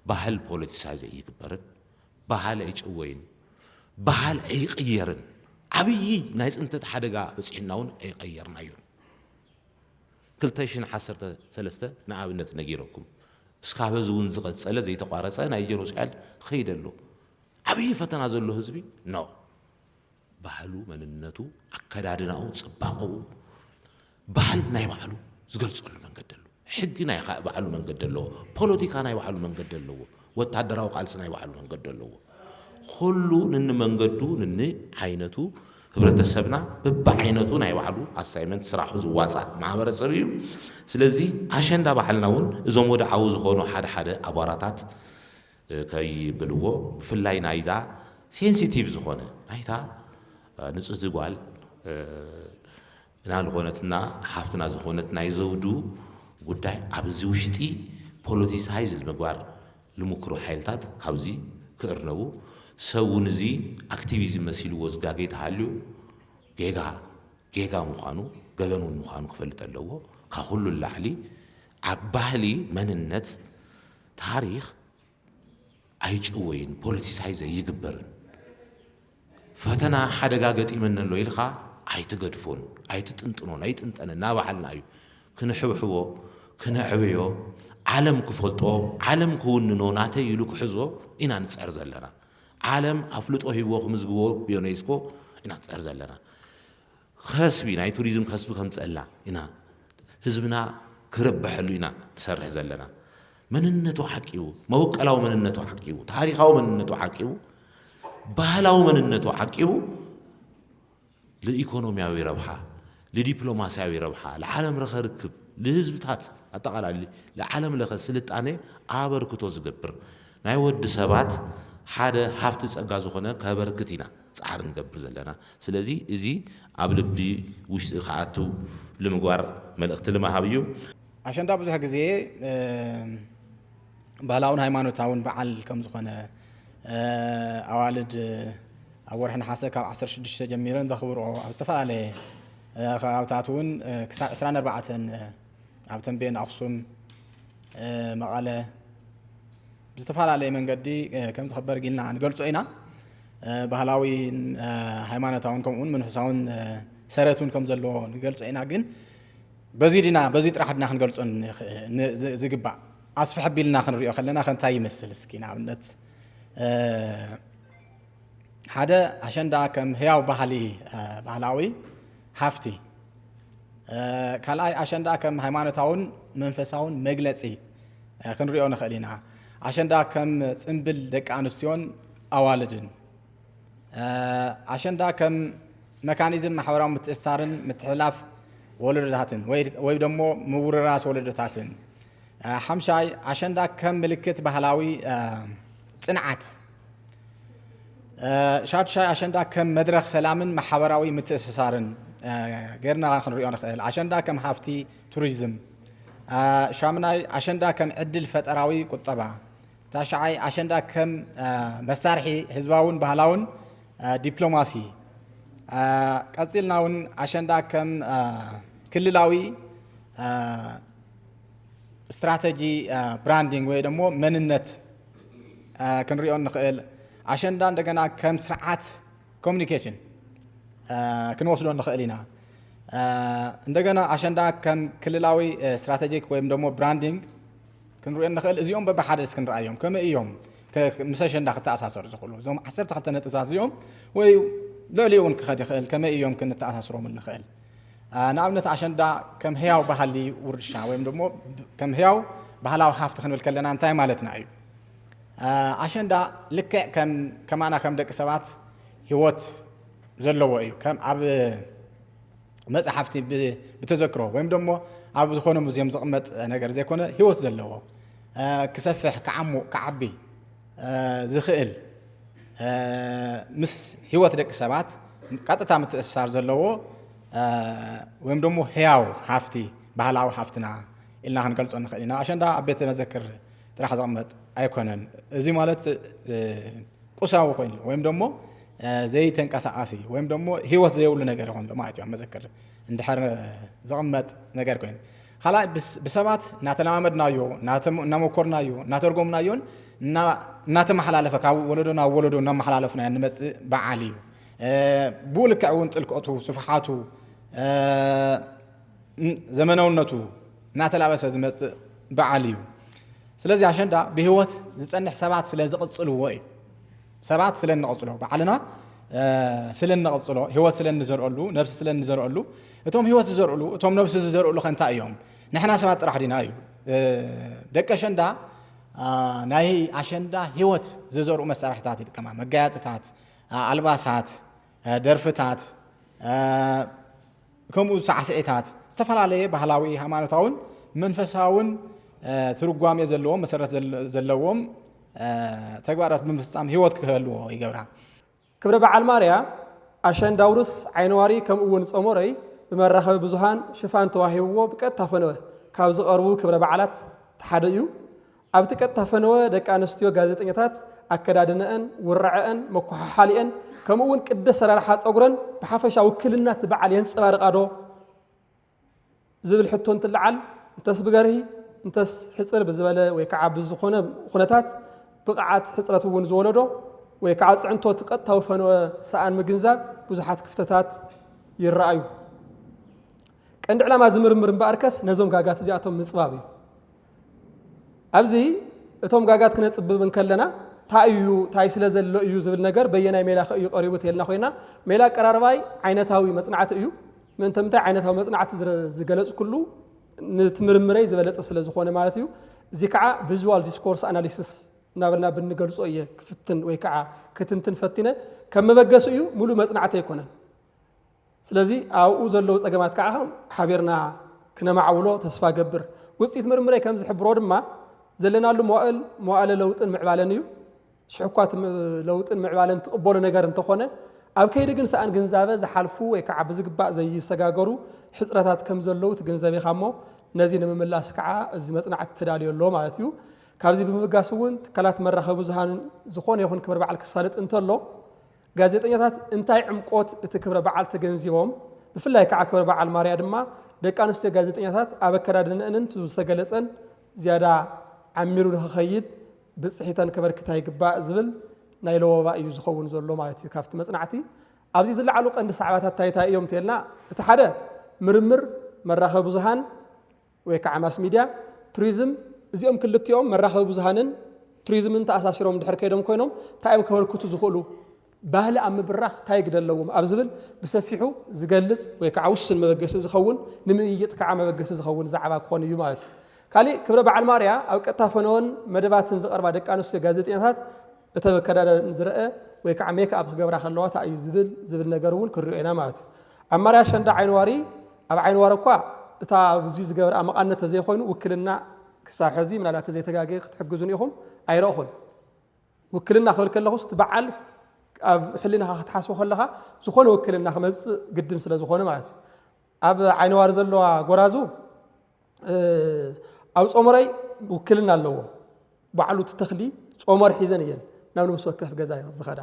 ባህል ፖለቲሳይዝ ኣይግበርን፣ ባህል ኣይጭወይን፣ ባህል ኣይቕየርን። ዓብዪ ናይ ፅንተት ሓደጋ በፂሕና እውን ኣይቐየርናዮን። ክልተ ሽሕን ዓሰርተ ሰለስተ ንኣብነት ነጊረኩም እስካብ ሕዚ እውን ዝቐፀለ ዘይተቋረፀ ናይ ጀኖሳይድ ኸይደ ኣሎ። ዓብዪ ፈተና ዘሎ ህዝቢ ኖ ባህሉ መንነቱ ኣከዳድናኡ ፅባቐኡ ባህል ናይ ባዕሉ ዝገልፀሉ መንገዲ ኣሎ። ሕጊ ናይ ባዕሉ መንገዲ ኣለዎ። ፖለቲካ ናይ ባዕሉ መንገዲ ኣለዎ። ወታደራዊ ቃልሲ ናይ ባዕሉ መንገዲ ኣለዎ። ኩሉ ንንመንገዱ ንንዓይነቱ ህብረተሰብና በብዓይነቱ ናይ ባዕሉ ኣሳይመንት ስራሑ ዝዋፃእ ማህበረሰብ እዩ። ስለዚ ኣሸንዳ ባዕልና እውን እዞም ወደ ዓዊ ዝኾኑ ሓደ ሓደ ኣቧራታት ከይብልዎ ብፍላይ ናይዛ ሴንሲቲቭ ዝኾነ ናይታ ንጽህቲ ጓል እና ዝኾነትና ሓፍትና ዝኾነት ናይ ዘውዱ ጉዳይ ኣብዚ ውሽጢ ፖለቲሳይዝ ንምግባር ልምክሩ ሓይልታት ካብዚ ክእርነቡ፣ ሰብ እውን እዚ ኣክቲቪዝም መሲልዎ ዝጋገይ ተሃልዩ ጌጋ ጌጋ ምዃኑ፣ ገበን እውን ምዃኑ ክፈልጥ ኣለዎ። ካብ ኩሉ ንላዕሊ ኣብ ባህሊ፣ መንነት፣ ታሪኽ ኣይጭወይን፣ ፖለቲሳይዝ ኣይግበርን። ፈተና ሓደጋ ገጢመኒ ኣሎ ኢልካ ኣይትገድፎን፣ ኣይትጥንጥኖን፣ ኣይጥንጠንን፣ ናባዕልና እዩ። ክንሕብሕቦ፣ ክነዕብዮ፣ ዓለም ክፈልጦ፣ ዓለም ክውንኖ፣ ናተይ ኢሉ ክሕዞ ኢና ንጸር ዘለና። ዓለም ኣፍልጦ ሂብዎ ክምዝግቦ ብዩኔስኮ ኢና ንጸር ዘለና። ከስቢ፣ ናይ ቱሪዝም ከስቢ ከምጸላ ኢና። ህዝብና ክርብሐሉ ኢና ንሰርሕ ዘለና። መንነቱ ዓቂቡ፣ መበቀላዊ መንነቱ ዓቂቡ፣ ታሪኻዊ መንነቱ ዓቂቡ፣ ባህላዊ መንነቱ ዓቂቡ፣ ልኢኮኖሚያዊ ረብሓ፣ ልዲፕሎማሲያዊ ረብሓ፣ ለዓለም ለኸ ርክብ፣ ልህዝብታት ኣጠቓላሊ፣ ለዓለም ለኸ ስልጣኔ ኣበርክቶ ዝገብር፣ ናይ ወዲ ሰባት ሓደ ሃፍቲ ጸጋ ዝኾነ ከበርክት ኢና ጻዕሪ ንገብር ዘለና። ስለዚ እዚ ኣብ ልቢ ውሽጢ ክኣቱ ልምግባር መልእኽቲ ልምሃብ እዩ። ኣሸንዳ ብዙሕ ግዜ፣ እ፣ ባህላውን ሃይማኖታውን በዓል ከም ዝኾነ፣ እ፣ ኣዋልድ ኣብ ወርሒ ነሓሰ ካብ ዓሰርተ ሽዱሽተ ጀሚረን ዘኽብርኦ፣ ኣብ ዝተፈላለየ፣ እ፣ ከባብታት እውን፣ እ፣ ክሳብ ዕስራን ኣርባዕተን፣ እ፣ ኣብ ተምቤን፣ ኣኽሱም፣ እ፣ መቐለ ብዝተፈላለየ መንገዲ፣ እ፣ ከም ዝኽበር ጊልና ንገልጾ ኢና። እ፣ ባህላዊ፣ እ፣ ሃይማኖታውን ከምኡ እውን መንፈሳውን፣ እ፣ ሰረት እውን ከም ዘለዎ ንገልጾ ኢና። ግን በዚ ድና፣ በዚ ጥራሕ ድና ክንገልጾ ንኽ-፣ ን-፣ ዝ-፣ ዝግባእ? ኣስፍሕ ኣቢልና ክንሪኦ ከለና ከ እንታይ ይመስል? እስኪ ንኣብነት፣ እ፣ ሓደ ኣሸንዳ ከም ህያው ባህሊ፣ እ፣ ባህላዊ ሃፍቲ፣ እ፣ ካልኣይ ኣሸንዳ ከም ሃይማኖታውን መንፈሳውን መግለጺ፣ እ፣ ክንሪኦ ንኽእል ኢና። ኣሸንዳ ከም ጽምብል ደቂ ኣንስትዮን ኣዋልድን፣ እ፣ ኣሸንዳ ከም መካኒዝም ማሕበራዊ ምትእስሳርን ምትሕልላፍ ወለዶታትን ወይ፣ ወይ ደሞ ምውርራስ ወለዶታትን። እ፣ ሓምሻይ ኣሸንዳ ከም ምልክት ባህላዊ፣ እ፣ ጽንዓት። እ፣ ሻድሻይ ኣሸንዳ ከም መድረኽ ሰላምን ማሕበራዊ ምትእስሳርን፣ እ፣ ጌርና ክንሪኦ ንኽእል። ኣሸንዳ ከም ሃፍቲ ቱሪዝም። እ፣ ሻምናይ ኣሸንዳ ከም ዕድል ፈጠራዊ ቁጠባ። ታሽዓይ ኣሸንዳ ከም፣ እ፣ መሳርሒ ህዝባውን ባህላውን፣ እ፣ ዲፕሎማሲ። እ፣ ቀጺልና እውን ኣሸንዳ ከም፣ እ፣ ክልላዊ፣ እ፣ ስትራተጂ፣ እ፣ ብራንዲንግ ወይ ደሞ መንነት፣ እ፣ ክንሪኦ ንኽእል። ኣሸንዳ እንደገና ከም ስርዓት ኮሚኒኬሽን፣ እ፣ ክንወስዶ ንኽእል ኢና። እ፣ እንደገና ኣሸንዳ ከም ክልላዊ፣ እ፣ ስትራቴጂክ ወይም ደሞ ብራንዲንግ ክንሪኦ ንኽእል። እዚኦም በብሓደ እስኪ ንርኣዮም። ከመይ እዮም ከ-፣ ምስ ኣሸንዳ ክተኣሳሰሩ ዝኽእሉ? እዞም ዓሰርተ ክልተ ነጥብታት እዚኦም ወይ ልዕሊኡ እውን ክኸድ ይኽእል። ከመይ እዮም ክንተኣሳስሮም ንኽእል? እ፣ ንኣብነት ኣሸንዳ ከም ህያው ባህሊ ውርሻ ወይም ደሞ ከም ህያው ባህላዊ ሃፍቲ ክንብል ከለና እንታይ ማለትና እዩ? እ፣ ኣሸንዳ ልክዕ ከም፣ ከማና ከም ደቂ ሰባት ህይወት ዘለዎ እዩ። ከም ኣብ መጽሓፍቲ ብ-፣ ብተዘክሮ ወይም ደሞ ኣብ ዝኾነ ሙዚየም ዝቕመጥ ነገር ዘይኮነ፣ ህይወት ዘለዎ፣ እ፣ ክሰፍሕ፣ ክዓሙቕ፣ ክዓቢ፣ እ፣ ዝኽእል፣ እ፣ ምስ ህይወት ደቂ ሰባት ቀጥታ ምትእስሳር ዘለዎ፣ እ፣ ወይም ደሞ ህያው ሃፍቲ፣ ባህላዊ ሃፍትና ኢልና ክንገልጾ ንኽእል ኢና። ኣሸንዳ ኣብ ቤተ መዘክር ጥራሕ ዝቕመጥ ኣይኮነን። እዚ ማለት፣ እ፣ ቁሳዊ ኮይኑ ወይም ደሞ፣ እ፣ ዘይተንቀሳቓሲ ወይም ደሞ ህይወት ዘይብሉ ነገር ይኾን ማለት እዩ። ኣብ መዘክር እንድሕር ዝቕመጥ ነገር ኮይኑ፣ ካልኣይ ብስ-፣ ብሰባት እናተለማመድናዮ፣ እናተም-፣ እናመኮርናዮ፣ እናተርጎምናዮን እና-፣ እናተመሓላለፈ፣ ካብ ወለዶ ናብ ወለዶ እናመሓላለፍናዮ እንመጽእ በዓል እዩ። እ፣ ብኡ ልክዕ እውን ጥልቀቱ፣ ስፍሓቱ፣ እ፣ ን-፣ ዘመናውነቱ እናተላበሰ ዝመጽእ በዓል እዩ። ስለዚ ኣሸንዳ ብህይወት ዝጸንሕ ሰባት ስለ ዝቕጽልዎ እዩ። ሰባት ስለ እንቐጽሎ፣ ባዕልና፣ እ፣ ስለ እንቐጽሎ፣ ህይወት ስለ እንዘርኦሉ፣ ነብሲ ስለ እንዘርኦሉ፣ እቶም ህይወት ዝዘርኡሉ፣ እቶም ነብሲ ዝዘርኡሉ ከ እንታይ እዮም? ንሕና ሰባት ጥራሕ ዲና እዩ? እ፣ ደቂ ኣሸንዳ፣ እ፣ ናይ ኣሸንዳ ህይወት ዝዘርኡ መሳርሕታት ይጥቀማ። መጋየጽታት፣ እ፣ ኣልባሳት፣ እ፣ ደርፍታት፣ እ፣ ከምኡ ሳዕስዒታት፣ ዝተፈላለየ ባህላዊ፣ ሃይማኖታውን መንፈሳውን፣ እ፣ ትርጓሜ ዘለዎም፣ መሰረት ዘለ-፣ ዘለዎም፣ እ፣ ተግባራት ብምፍጻም ህይወት ክህልዎ ይገብራ። ክብረ በዓል ማርያ ኣሸንዳ ውርስ ዓይኒ ዋሪ ከምኡ እውን ጾሞረይ ብመራኸቢ ብዙሃን ሽፋን ተዋሂብዎ ብቀጥታ ፈነወ ካብ ዝቐርቡ ክብረ በዓላት እቲ ሓደ እዩ። ኣብቲ ቀጥታ ፈነወ ደቂ ኣንስትዮ ጋዜጠኛታት ኣከዳድነአን፣ ውርዐአን፣ መኮሓሓሊአን ከምኡ እውን ቅዲ ኣሰራርሓ ጸጉረን ብሓፈሻ ውክልና እቲ በዓል የንጸባርቓ ዶ ዝብል ሕቶ እንትለዓል እንተስ ብገርሂ እንተስ ሕጽር ብዝበለ ወይ ከዓ ብዝኾነ ኩነታት ብቕዓት ሕጽረት እውን ዝወለዶ ወይ ከዓ ፅዕንቶ እቲ ቀጥታዊ ፈነወ ሰኣን ምግንዛብ ብዙሓት ክፍተታት ይረኣዩ። ቀንዲ ዕላማ እዚ ምርምር እምበኣርከስ ነዞም ጋጋት እዚኣቶም ምፅባብ እዩ። ኣብዚ እቶም ጋጋት ክነፅብብ እንከለና እንታይ እዩ እንታይ ስለ ዘሎ እዩ ዝብል ነገር በየናይ ሜላ ከ እዩ ቀሪቡ ተልና ኮይና ሜላ ኣቀራርባይ ዓይነታዊ መፅናዕቲ እዩ። ምእንተ ምንታይ ዓይነታዊ መፅናዕቲ ዝረ- ዝገለፅኩሉ ንትምርምረይ ዝበለፀ ስለ ዝኾነ ማለት እዩ። እዚ ከዓ visual discourse analysis እናበልና ብንገልፆ እየ ክፍትን ወይ ከዓ ክትንትን ፈቲነ ከም መበገሲ እዩ፣ ሙሉእ መፅናዕቲ ኣይኮነን። ስለዚ ኣብኡ ዘለዉ ፀገማት ከዓ ሓቢርና ክነማዕብሎ ተስፋ ገብር። ውፅኢት ምርምረይ ከም ዝሕብሮ ድማ ዘለናሉ መዋእል መዋእለ ለውጥን ምዕባለን እዩ። ሽሕኳ እቲ ለውጥን ምዕባለን ትቕበሎ ነገር እንተኾነ ኣብ ከይዲ ግን ሰኣን ግንዛበ ዝሓልፉ ወይ ከዓ ብዝግባእ ዘይሰጋገሩ ሕፅረታት ከም ዘለዉ ትግንዘብ ኢኻ እሞ ነዚ ንምምላስ ከዓ እዚ መፅናዕቲ ተዳልዮ ኣሎ ማለት እዩ። ካብዚ ብምብጋስ እውን ትካላት መራኸቢ ብዙሃን ዝኾነ ይኹን ክብረ በዓል ክሳለጥ እንተሎ ጋዜጠኛታት እንታይ ዕምቆት እቲ ክብረ በዓል ተገንዚቦም ብፍላይ ከዓ ክብረ በዓል ማርያ ድማ ደቂ ኣንስትዮ ጋዜጠኛታት ኣብ ኣከዳድነአንን ዝተገለፀን ዝያዳ ዓሚሩ ንክኸይድ ብፅሒተን ከበርክታ ይግባእ ዝብል ናይ ለወባ እዩ ዝኸውን ዘሎ ማለት እዩ። ካብቲ መፅናዕቲ ኣብዚ ዝለዓሉ ቀንዲ ሳዕባታት ታይታይ እዮም ተልና እቲ ሓደ ምርምር መራኸቢ ብዙሃን ወይ ከዓ ማስ ሚድያ ቱሪዝም እዚኦም ክልቲኦም መራኸቢ ብዙሃንን ቱሪዝምን ተኣሳሲሮም ድሕር ከይዶም ኮይኖም እንታይ እዮም ከበርክቱ ዝኽእሉ ባህሊ ኣብ ምብራኽ እንታይ ግደ ኣለዎም ኣብ ዝብል ብሰፊሑ ዝገልፅ ወይ ከዓ ውሱን መበገሲ ዝኸውን ንምይይጥ ከዓ መበገሲ ዝኸውን ዛዕባ ክኾን እዩ ማለት እዩ። ካሊእ ክብረ በዓል ማርያ ኣብ ቀጥታ ፈነወን መደባትን ዝቐርባ ደቂ ኣንስትዮ ጋዜጠኛታት እተበከዳደን ዝረአ ወይ ከዓ ሜክ ኣፕ ክገብራ ከለዋ እንታይ እዩ ዝብል ዝብል ነገር እውን ክሪኦ ኢና ማለት እዩ። ኣብ ማርያ ኣሸንዳ ዓይኒ ዋሪ ኣብ ዓይኒ ዋሪ እኳ እታ ኣብዚ ዝገበርኣ መቓነት ተዘይኮይኑ ውክልና ክሳብ ሕዚ ምናልባት ተዘይተጋገየ ክትሕግዙን ኢኹም ኣይረእኹን። ውክልና ክብል ከለኹስ እቲ በዓል ኣብ ሕሊናኻ ክትሓስቦ ከለኻ ዝኾነ ውክልና ክመፅእ ግድን ስለ ዝኾነ ማለት እዩ። ኣብ ዓይኒ ዋሪ ዘለዋ ጎራዙ ኣብ ጾመራይ ውክልና ኣለዎ። ባዕሉ እቲ ተኽሊ ጾመር ሒዘን እየን ናብ ነብሲ ወከፍ ገዛ ዝኸዳ።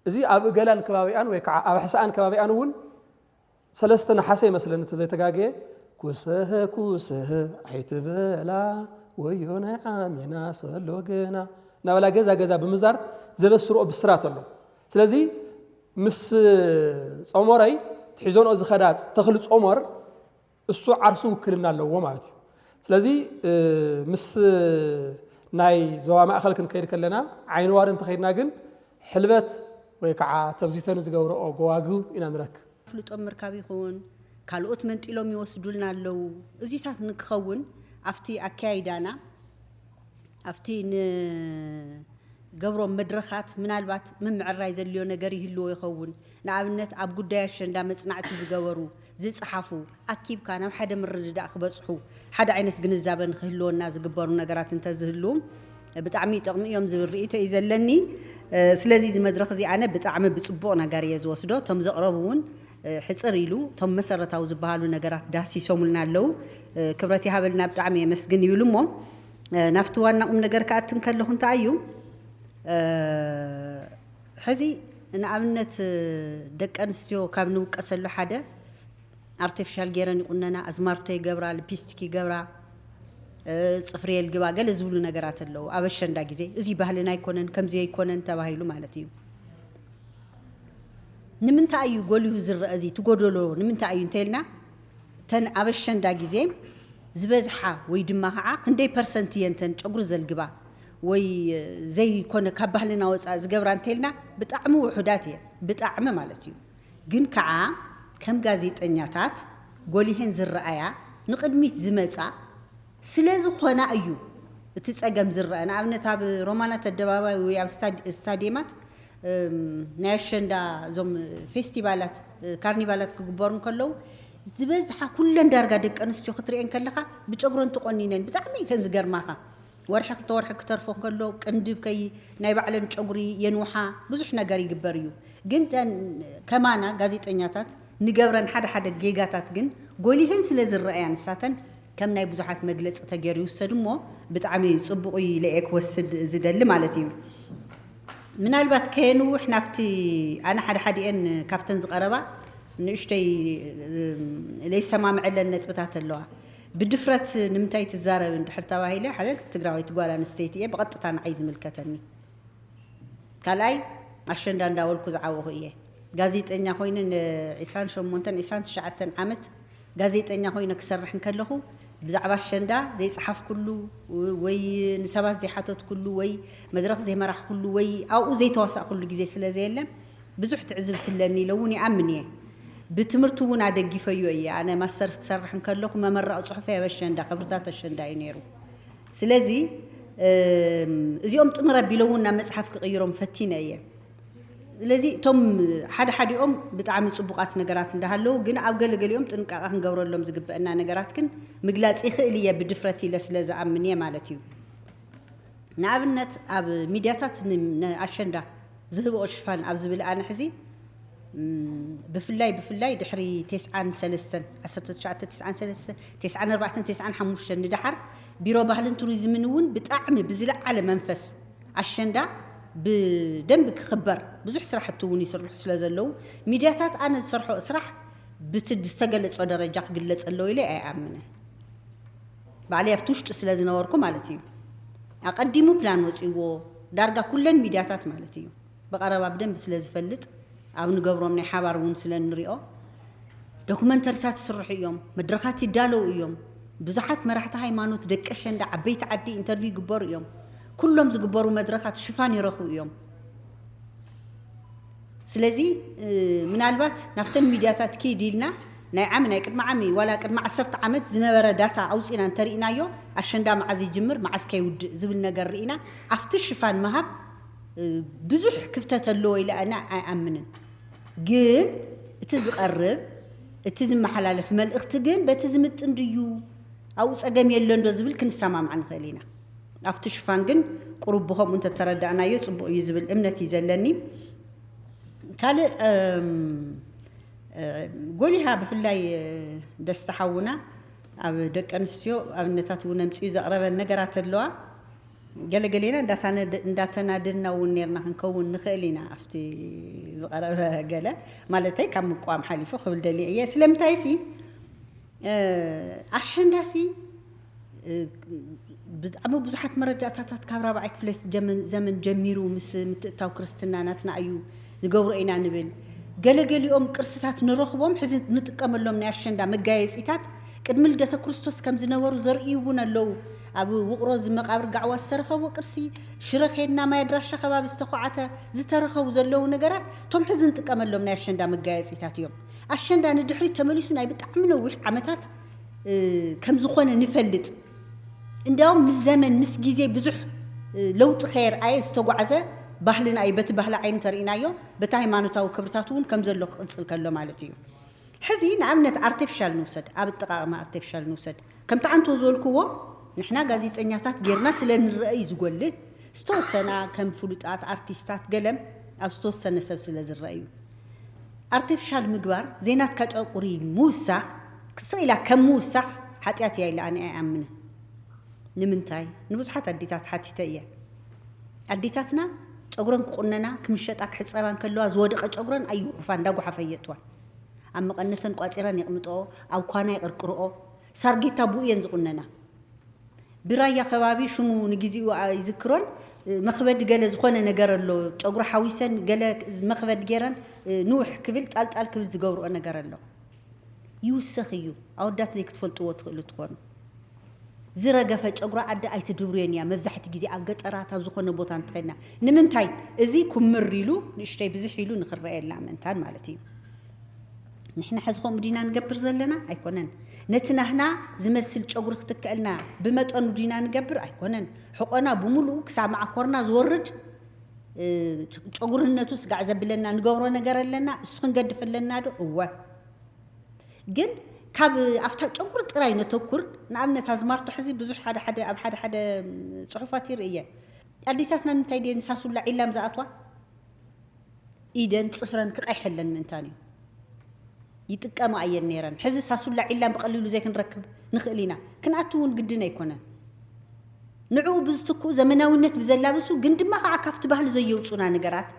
እዚ ኣብ እገላን ከባቢኣን ወይ ከዓ ኣብ ሕስኣን ከባቢኣን እውን ሰለስተ ነሓሰ ይመስለኒ እንተዘይተጋግየ ኩስህ ኩስህ ኣይትበላ ወዮ ናይ ዓሜና ሰሎ ገና እናበላ ገዛ ገዛ ብምዛር ዘበስርኦ ብስራት ኣሎ። ስለዚ ምስ ጾመራይ ትሒዘንኦ ዝኸዳ ተኽሊ ጾመር እሱ ዓርሱ ውክልና ኣለዎ ማለት እዩ። ስለዚ ምስ ናይ ዞባ ማእኸል ክንከይድ ከለና ዓይኒ ዋሪ እንተኸይድና ግን ሕልበት ወይ ከዓ ተብዚተን ዝገብረኦ ጎዋግብ ኢና ንረክብ። ፍልጦም ምርካብ ይኹን ካልኦት መንጢሎም ይወስዱልና ኣለዉ። እዚታት ንክኸውን ኣብቲ ኣከያይዳና ኣብቲ ንገብሮም መድረኻት ምናልባት ምምዕራይ ዘድልዮ ነገር ይህልዎ ይኸውን። ንኣብነት ኣብ ጉዳይ ኣሸንዳ መፅናዕቲ ዝገበሩ፣ ዝፅሓፉ፣ ኣኪብካ ናብ ሓደ ምርድዳእ ክበፅሑ ሓደ ዓይነት ግንዛበ ንክህልወና ዝግበሩ ነገራት እንተዝህልዉ ብጣዕሚ ይጠቕሙ እዮም ዝብል ርእይቶ እዩ ዘለኒ። ስለዚ እዚ መድረኽ እዚ ኣነ ብጣዕሚ ብፅቡቕ ነገር እየ ዝወስዶ። እቶም ዘቕረቡ እውን ሕፅር ኢሉ እቶም መሰረታዊ ዝበሃሉ ነገራት ዳህሲሶምልና ኣለዉ። ክብረት ይሃበልና ብጣዕሚ የመስግን ይብል እሞ ናብቲ ዋና ቁም ነገር ክኣትን ከለኹ እንታይ እዩ ሕዚ ንኣብነት ደቂ ኣንስትዮ ካብ ንውቀሰሉ ሓደ ኣርቲፊሻል ገይረን ይቁነና፣ ኣዝማርቶ ይገብራ፣ ልፒስቲክ ይገብራ፣ ፅፍሪ የልግባ ገለ ዝብሉ ነገራት ኣለዉ ኣብ ኣሸንዳ ግዜ። እዚ ባህልና ኣይኮነን ከምዚ ኣይኮነን ተባሂሉ ማለት እዩ። ንምንታይ እዩ ጎሊሁ ዝረአ እዚ እቲ ጎደሎ ንምንታይ እዩ እንተኢልና እተን ኣብ ኣሸንዳ ግዜ ዝበዝሓ ወይ ድማ ከዓ ክንደይ ፐርሰንት እየን እተን ጨጉሪ ዘልግባ ወይ ዘይኮነ ካብ ባህልና ወፃኢ ዝገብራ እንተኢልና ብጣዕሚ ውሑዳት እየን ብጣዕሚ ማለት እዩ። ግን ከዓ ከም ጋዜጠኛታት ጎሊሀን ዝረኣያ ንቕድሚት ዝመፃ ስለ ዝኾና እዩ እቲ ፀገም ዝረአ። ንኣብነት ኣብ ሮማናት ኣደባባይ ወይ ኣብ ስታድ- ስታዲየማት እም፣ ናይ ኣሸንዳ እዞም ፌስቲቫላት ካርኒቫላት ክግበሩ እንከለዉ ዝበዝሓ ኩለን ዳርጋ ደቂ ኣንስትዮ ክትሪኤን ከለኻ ብጨጉረን ተቆኒነን ብጣዕሚ ከን ዝገርማኻ። ወርሒ ክልተ ወርሒ ክተርፎ ከሎ ቅንድብ ከይ ናይ ባዕለን ጨጉሪ የንውሓ፣ ብዙሕ ነገር ይግበር እዩ። ግን ተን ከማና ጋዜጠኛታት ንገብረን ሓደ ሓደ ጌጋታት ግን ጎሊሀን ስለ ዝረኣያ ንሳተን ከም ናይ ብዙሓት መግለፂ ተገይሩ ይውሰድ እሞ ብጣዕሚ ፅቡቕ እዩ ኢለ እየ ክወስድ ዝደሊ ማለት እዩ። ምናልባት ከየንውሕ ናብቲ ኣነ ሓደ ሓዲአን ካብተን ዝቐረባ ንእሽተይ ለይሰማምዐለን ነጥብታት ኣለዋ። ብድፍረት ንምንታይ ትዛረብ እንድሕር ተባሂለ ሓደ ትግራወይቲ ጓል ኣንስተይቲ እየ ብቐጥታ ንዓይ ዝምልከተኒ። ካልኣይ ኣሸንዳ እንዳበልኩ ዝዓበኹ እየ። ጋዜጠኛ ኮይነ ን ዒስራን ሸሞንተን ዒስራን ትሽዓተን ዓመት ጋዜጠኛ ኮይነ ክሰርሕ እንከለኹ ብዛዕባ ኣሸንዳ ዘይፀሓፍኩሉ ወይ ንሰባት ዘይሓተትኩሉ ወይ መድረኽ ዘይመራሕኩሉ ወይ ኣብኡ ዘይተዋሳእኩሉ ግዜ ስለ ዘየለ ብዙሕ ትዕዝብቲ ኣለኒ ኢለ እውን ይኣምን እየ። ብትምህርቲ እውን ኣደጊፈዮ እየ። ኣነ ማስተርስ ክሰርሕ እንከለኹ መመረቒ ፅሑፈይ ኣብ ኣሸንዳ፣ ክብርታት ኣሸንዳ እዩ ነይሩ። ስለዚ እዚኦም ጥምር ኣቢሎም እውን ናብ መፅሓፍ ክቕይሮም ፈቲነ እየ። ስለዚ እቶም ሓደ ሓዲኦም ብጣዕሚ ፅቡቓት ነገራት እንዳሃለዉ ግን ኣብ ገለገሊኦም ጥንቃቐ ክንገብረሎም ዝግበአና ነገራት ግን ምግላፅ ይኽእል እየ ብድፍረት ኢለ ስለ ዝኣምን እየ ማለት እዩ። ንኣብነት ኣብ ሚድያታት ንኣሸንዳ ዝህብኦ ሽፋን ኣብ ዝብል ኣነ ሕዚ ብፍላይ ብፍላይ ድሕሪ ተስዓን ሰለስተን ዓሰርተ ትሽዓተ ተስዓን ሰለስተን ተስዓን ኣርባዕተን ተስዓን ሓሙሽተን ንደሓር ቢሮ ባህልን ቱሪዝምን እውን ብጣዕሚ ብዝለዓለ መንፈስ ኣሸንዳ ብደንቢ ክኽበር ብዙሕ ስራሕቲ እውን ይስርሑ ስለ ዘለዉ ሚድያታት ኣነ ዝሰርሖ ስራሕ ብቲ ዝተገለጾ ደረጃ ክግለጽ ኣለዎ ኢለ ኣይኣምንን። ባዕለይ ኣብቲ ውሽጢ ስለ ዝነበርኩ ማለት እዩ። ኣቐዲሙ ፕላን ወፂዎ ዳርጋ ኩለን ሚድያታት ማለት እዩ። ብቐረባ ብደንብ ስለ ዝፈልጥ ኣብ ንገብሮም ናይ ሓባር እውን ስለ ንሪኦ ዶኩመንተሪታት ይስርሑ እዮም፣ መድረኻት ይዳለዉ እዮም። ብዙሓት መራሕቲ ሃይማኖት ደቂ ኣሸንዳ ዓበይቲ ዓዲ ኢንተርቪው ይግበሩ እዮም። ኩሎም ዝግበሩ መድረኻት ሽፋን ይረኽቡ እዮም። ስለዚ ምናልባት ናብተን ሚድያታት ኪድ ኢልና ናይ ዓሚ ናይ ቅድሚ ዓሚ ዋላ ቅድሚ ዓሰርተ ዓመት ዝነበረ ዳታ ኣውፂና እንተርኢናዮ ኣሸንዳ መዓዝ ይጅምር መዓዝ ከይውድእ ዝብል ነገር ርኢና ኣብቲ ሽፋን ምሃብ ብዙሕ ክፍተት ኣለዎ ኢለ ኣነ ኣይኣምንን። ግን እቲ ዝቐርብ እቲ ዝመሓላለፍ መልእኽቲ ግን በቲ ዝምጥን ድዩ ኣብኡ ፀገም የሎ እንዶ ዝብል ክንሰማማዕ ንኽእል ኢና። ኣብቲ ሽፋን ግን ቁሩብ ብኸምኡ እንተተረዳእናዮ ፅቡቕ እዩ ዝብል እምነት እዩ ዘለኒ። ካልእ ጎሊሃ ብፍላይ ደስታ ሓውና ኣብ ደቂ ኣንስትዮ ኣብነታት እውን ኣምፅኡ ዘቕረበን ነገራት ኣለዋ። ገለገሌና እንዳተናደድና እውን ነርና ክንከውን ንኽእል ኢና ኣብቲ ዝቐረበ ገለ ማለተይ ካብ ምቋም ሓሊፉ ክብል ደልየ እየ። ስለምንታይ ሲ ኣሸንዳሲ ብጣዕሚ ብዙሓት መረዳእታታት ካብ ራብዓይ ክፍለ ዘመን ጀሚሩ ምስ ምትእታው ክርስትና ናትና እዩ ንገብሮ ኢና ንብል። ገለገሊኦም ቅርስታት ንረኽቦም ሕዚ ንጥቀመሎም ናይ ኣሸንዳ መጋየፂታት ቅድሚ ልደተ ክርስቶስ ከም ዝነበሩ ዘርእዩ እውን ኣለዉ። ኣብ ውቕሮ ዝመቃብር ጋዕዋ ዝተረኸቦ ቅርሲ፣ ሽረ ኬድና ማይ ኣድራሻ ከባቢ ዝተኳዓተ ዝተረኸቡ ዘለዉ ነገራት እቶም ሕዚ ንጥቀመሎም ናይ ኣሸንዳ መጋየፂታት እዮም። ኣሸንዳ ንድሕሪት ተመሊሱ ናይ ብጣዕሚ ነዊሕ ዓመታት ከም ዝኾነ ንፈልጥ። እንዲያውም ምስ ዘመን ምስ ግዜ ብዙሕ ለውጢ ከየርኣየ ዝተጓዕዘ ባህልና እዩ። በቲ ባህሊ ዓይኒ ተርኢናዮ በቲ ሃይማኖታዊ ክብርታት እውን ከም ዘሎ ክቕፅል ከሎ ማለት እዩ። ሕዚ ንኣብነት ኣርቲፊሻል ንውሰድ፣ ኣብ ኣጠቓቕማ ኣርቲፊሻል ንውሰድ። ከምቲ ዓንቶ ዝበልክዎ ንሕና ጋዜጠኛታት ጌርና ስለ ንረአ እዩ ዝጎልህ። ዝተወሰና ከም ፍሉጣት ኣርቲስታት ገለም ኣብ ዝተወሰነ ሰብ ስለ ዝረአ እዩ። ኣርቲፊሻል ምግባር ዘይናትካ ጨቁሪ ምውሳኽ ክስቕ ኢላ ከም ምውሳኽ ሓጢኣት እያ ኢለ ኣነ ኣይኣምንን። ንምንታይ? ንብዙሓት ኣዴታት ሓቲተ እየ። ኣዴታትና ጨጉረን ክቑነና ክምሸጣ ክሕፀባ እንከለዋ ዝወደቐ ጨጉረን ኣይጉሕፋ እንዳጓሓፈ የእትዋ። ኣብ መቐነተን ቋፂረን የቕምጥኦ፣ ኣብ ኳና ይቕርቅርኦ። ሳርጌታ ብኡ እየን ዝቑነና። ብራያ ከባቢ ሽሙ ንግዚኡ ኣይዝክሮን መኽበዲ ገለ ዝኾነ ነገር ኣሎ ጨጉሪ ሓዊሰን ገለ መኽበዲ ገይረን ንውሕ ክብል ጣልጣል ክብል ዝገብርኦ ነገር ኣሎ። ይውሰኽ እዩ። ኣወዳት ዘይክትፈልጥዎ ትኽእሉ ትኾኑ። ዝረገፈ ጨጉራ ኣደ ኣይትድብርዮን እያ። መብዛሕትኡ ግዜ ኣብ ገጠራት ኣብ ዝኾነ ቦታ እንትኸድና ንምንታይ እዚ ኩምር ኢሉ ንእሽተይ ብዝሕ ኢሉ ንኽረኣየላ ምእንታን ማለት እዩ። ንሕና ሕዚ ከምኡ ዲና ንገብር ዘለና ኣይኮነን። ነቲ ናህና ዝመስል ጨጉሪ ክትከልና ብመጠኑ ዲና ንገብር ኣይኮነን። ሕቆና ብምሉኡ ክሳብ መዓኮርና ዝወርድ ጨጉርነቱ ስጋዕ ዘብለና ንገብሮ ነገር ኣለና። እሱ ክንገድፍ ኣለና ዶ? እወ። ግን ካብ ኣብታ ጨጉሪ ጥራይ ነተኩር። ንኣብነት ኣዝማርቶ ሕዚ ብዙሕ ሓደ ሓደ ኣብ ሓደ ሓደ ጽሑፋት ይርኢ እየ። ኣዴታትና ንምንታይ ድየን ሳሱላ ዒላም ዝኣትዋ? ኢደን ጽፍረን ክቐይሐለን ምእንታን እዩ። ይጥቀማ እየን ነይረን። ሕዚ ሳሱላ ዒላም ብቐሊሉ ዘይክንረክብ ንኽእል ኢና። ክንኣቱ እውን ግድን ኣይኮነን። ንዕኡ ብዝትክኡ ዘመናዊነት ብዘላብሱ ግን ድማ ከዓ ካብቲ ባህሊ ዘየውፁና ነገራት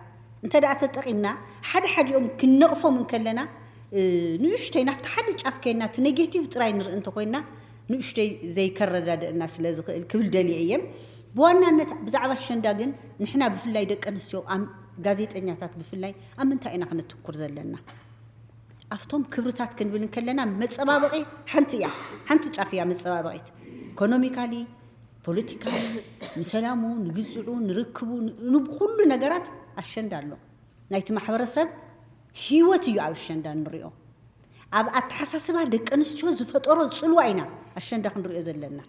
እንተ ደኣ ተጠቒምና ሓደ ሓዲኦም ክንነቕፎም እንከለና ንእሽተይ ናብቲ ሓደ ጫፍ ከይና እቲ ኔጌቲቭ ጥራይ ንርኢ እንተኮይና ንእሽተይ ዘይከረዳድእና ስለ ዝኽእል ክብል ደልየ እየ። ብዋናነት ብዛዕባ ኣሸንዳ ግን ንሕና ብፍላይ ደቂ ኣንስትዮ ጋዜጠኛታት ብፍላይ ኣብ ምንታይ ኢና ክነትኩር ዘለና? ኣብቶም ክብርታት ክንብል እንከለና መፀባበቒ ሓንቲ እያ፣ ሓንቲ ጫፍ እያ መፀባበቒት። ኢኮኖሚካሊ፣ ፖለቲካሊ፣ ንሰላሙ፣ ንግዝዑ፣ ንርክቡ፣ ንኩሉ ነገራት ኣሸንዳ ኣሎ። ናይቲ ማሕበረሰብ ህይወት እዩ ኣብ ኣሸንዳ ንሪኦ። ኣብ ኣተሓሳስባ ደቂ ኣንስትዮ ዝፈጠሮ ፅልዋ ኢና ኣሸንዳ ክንሪኦ ዘለና።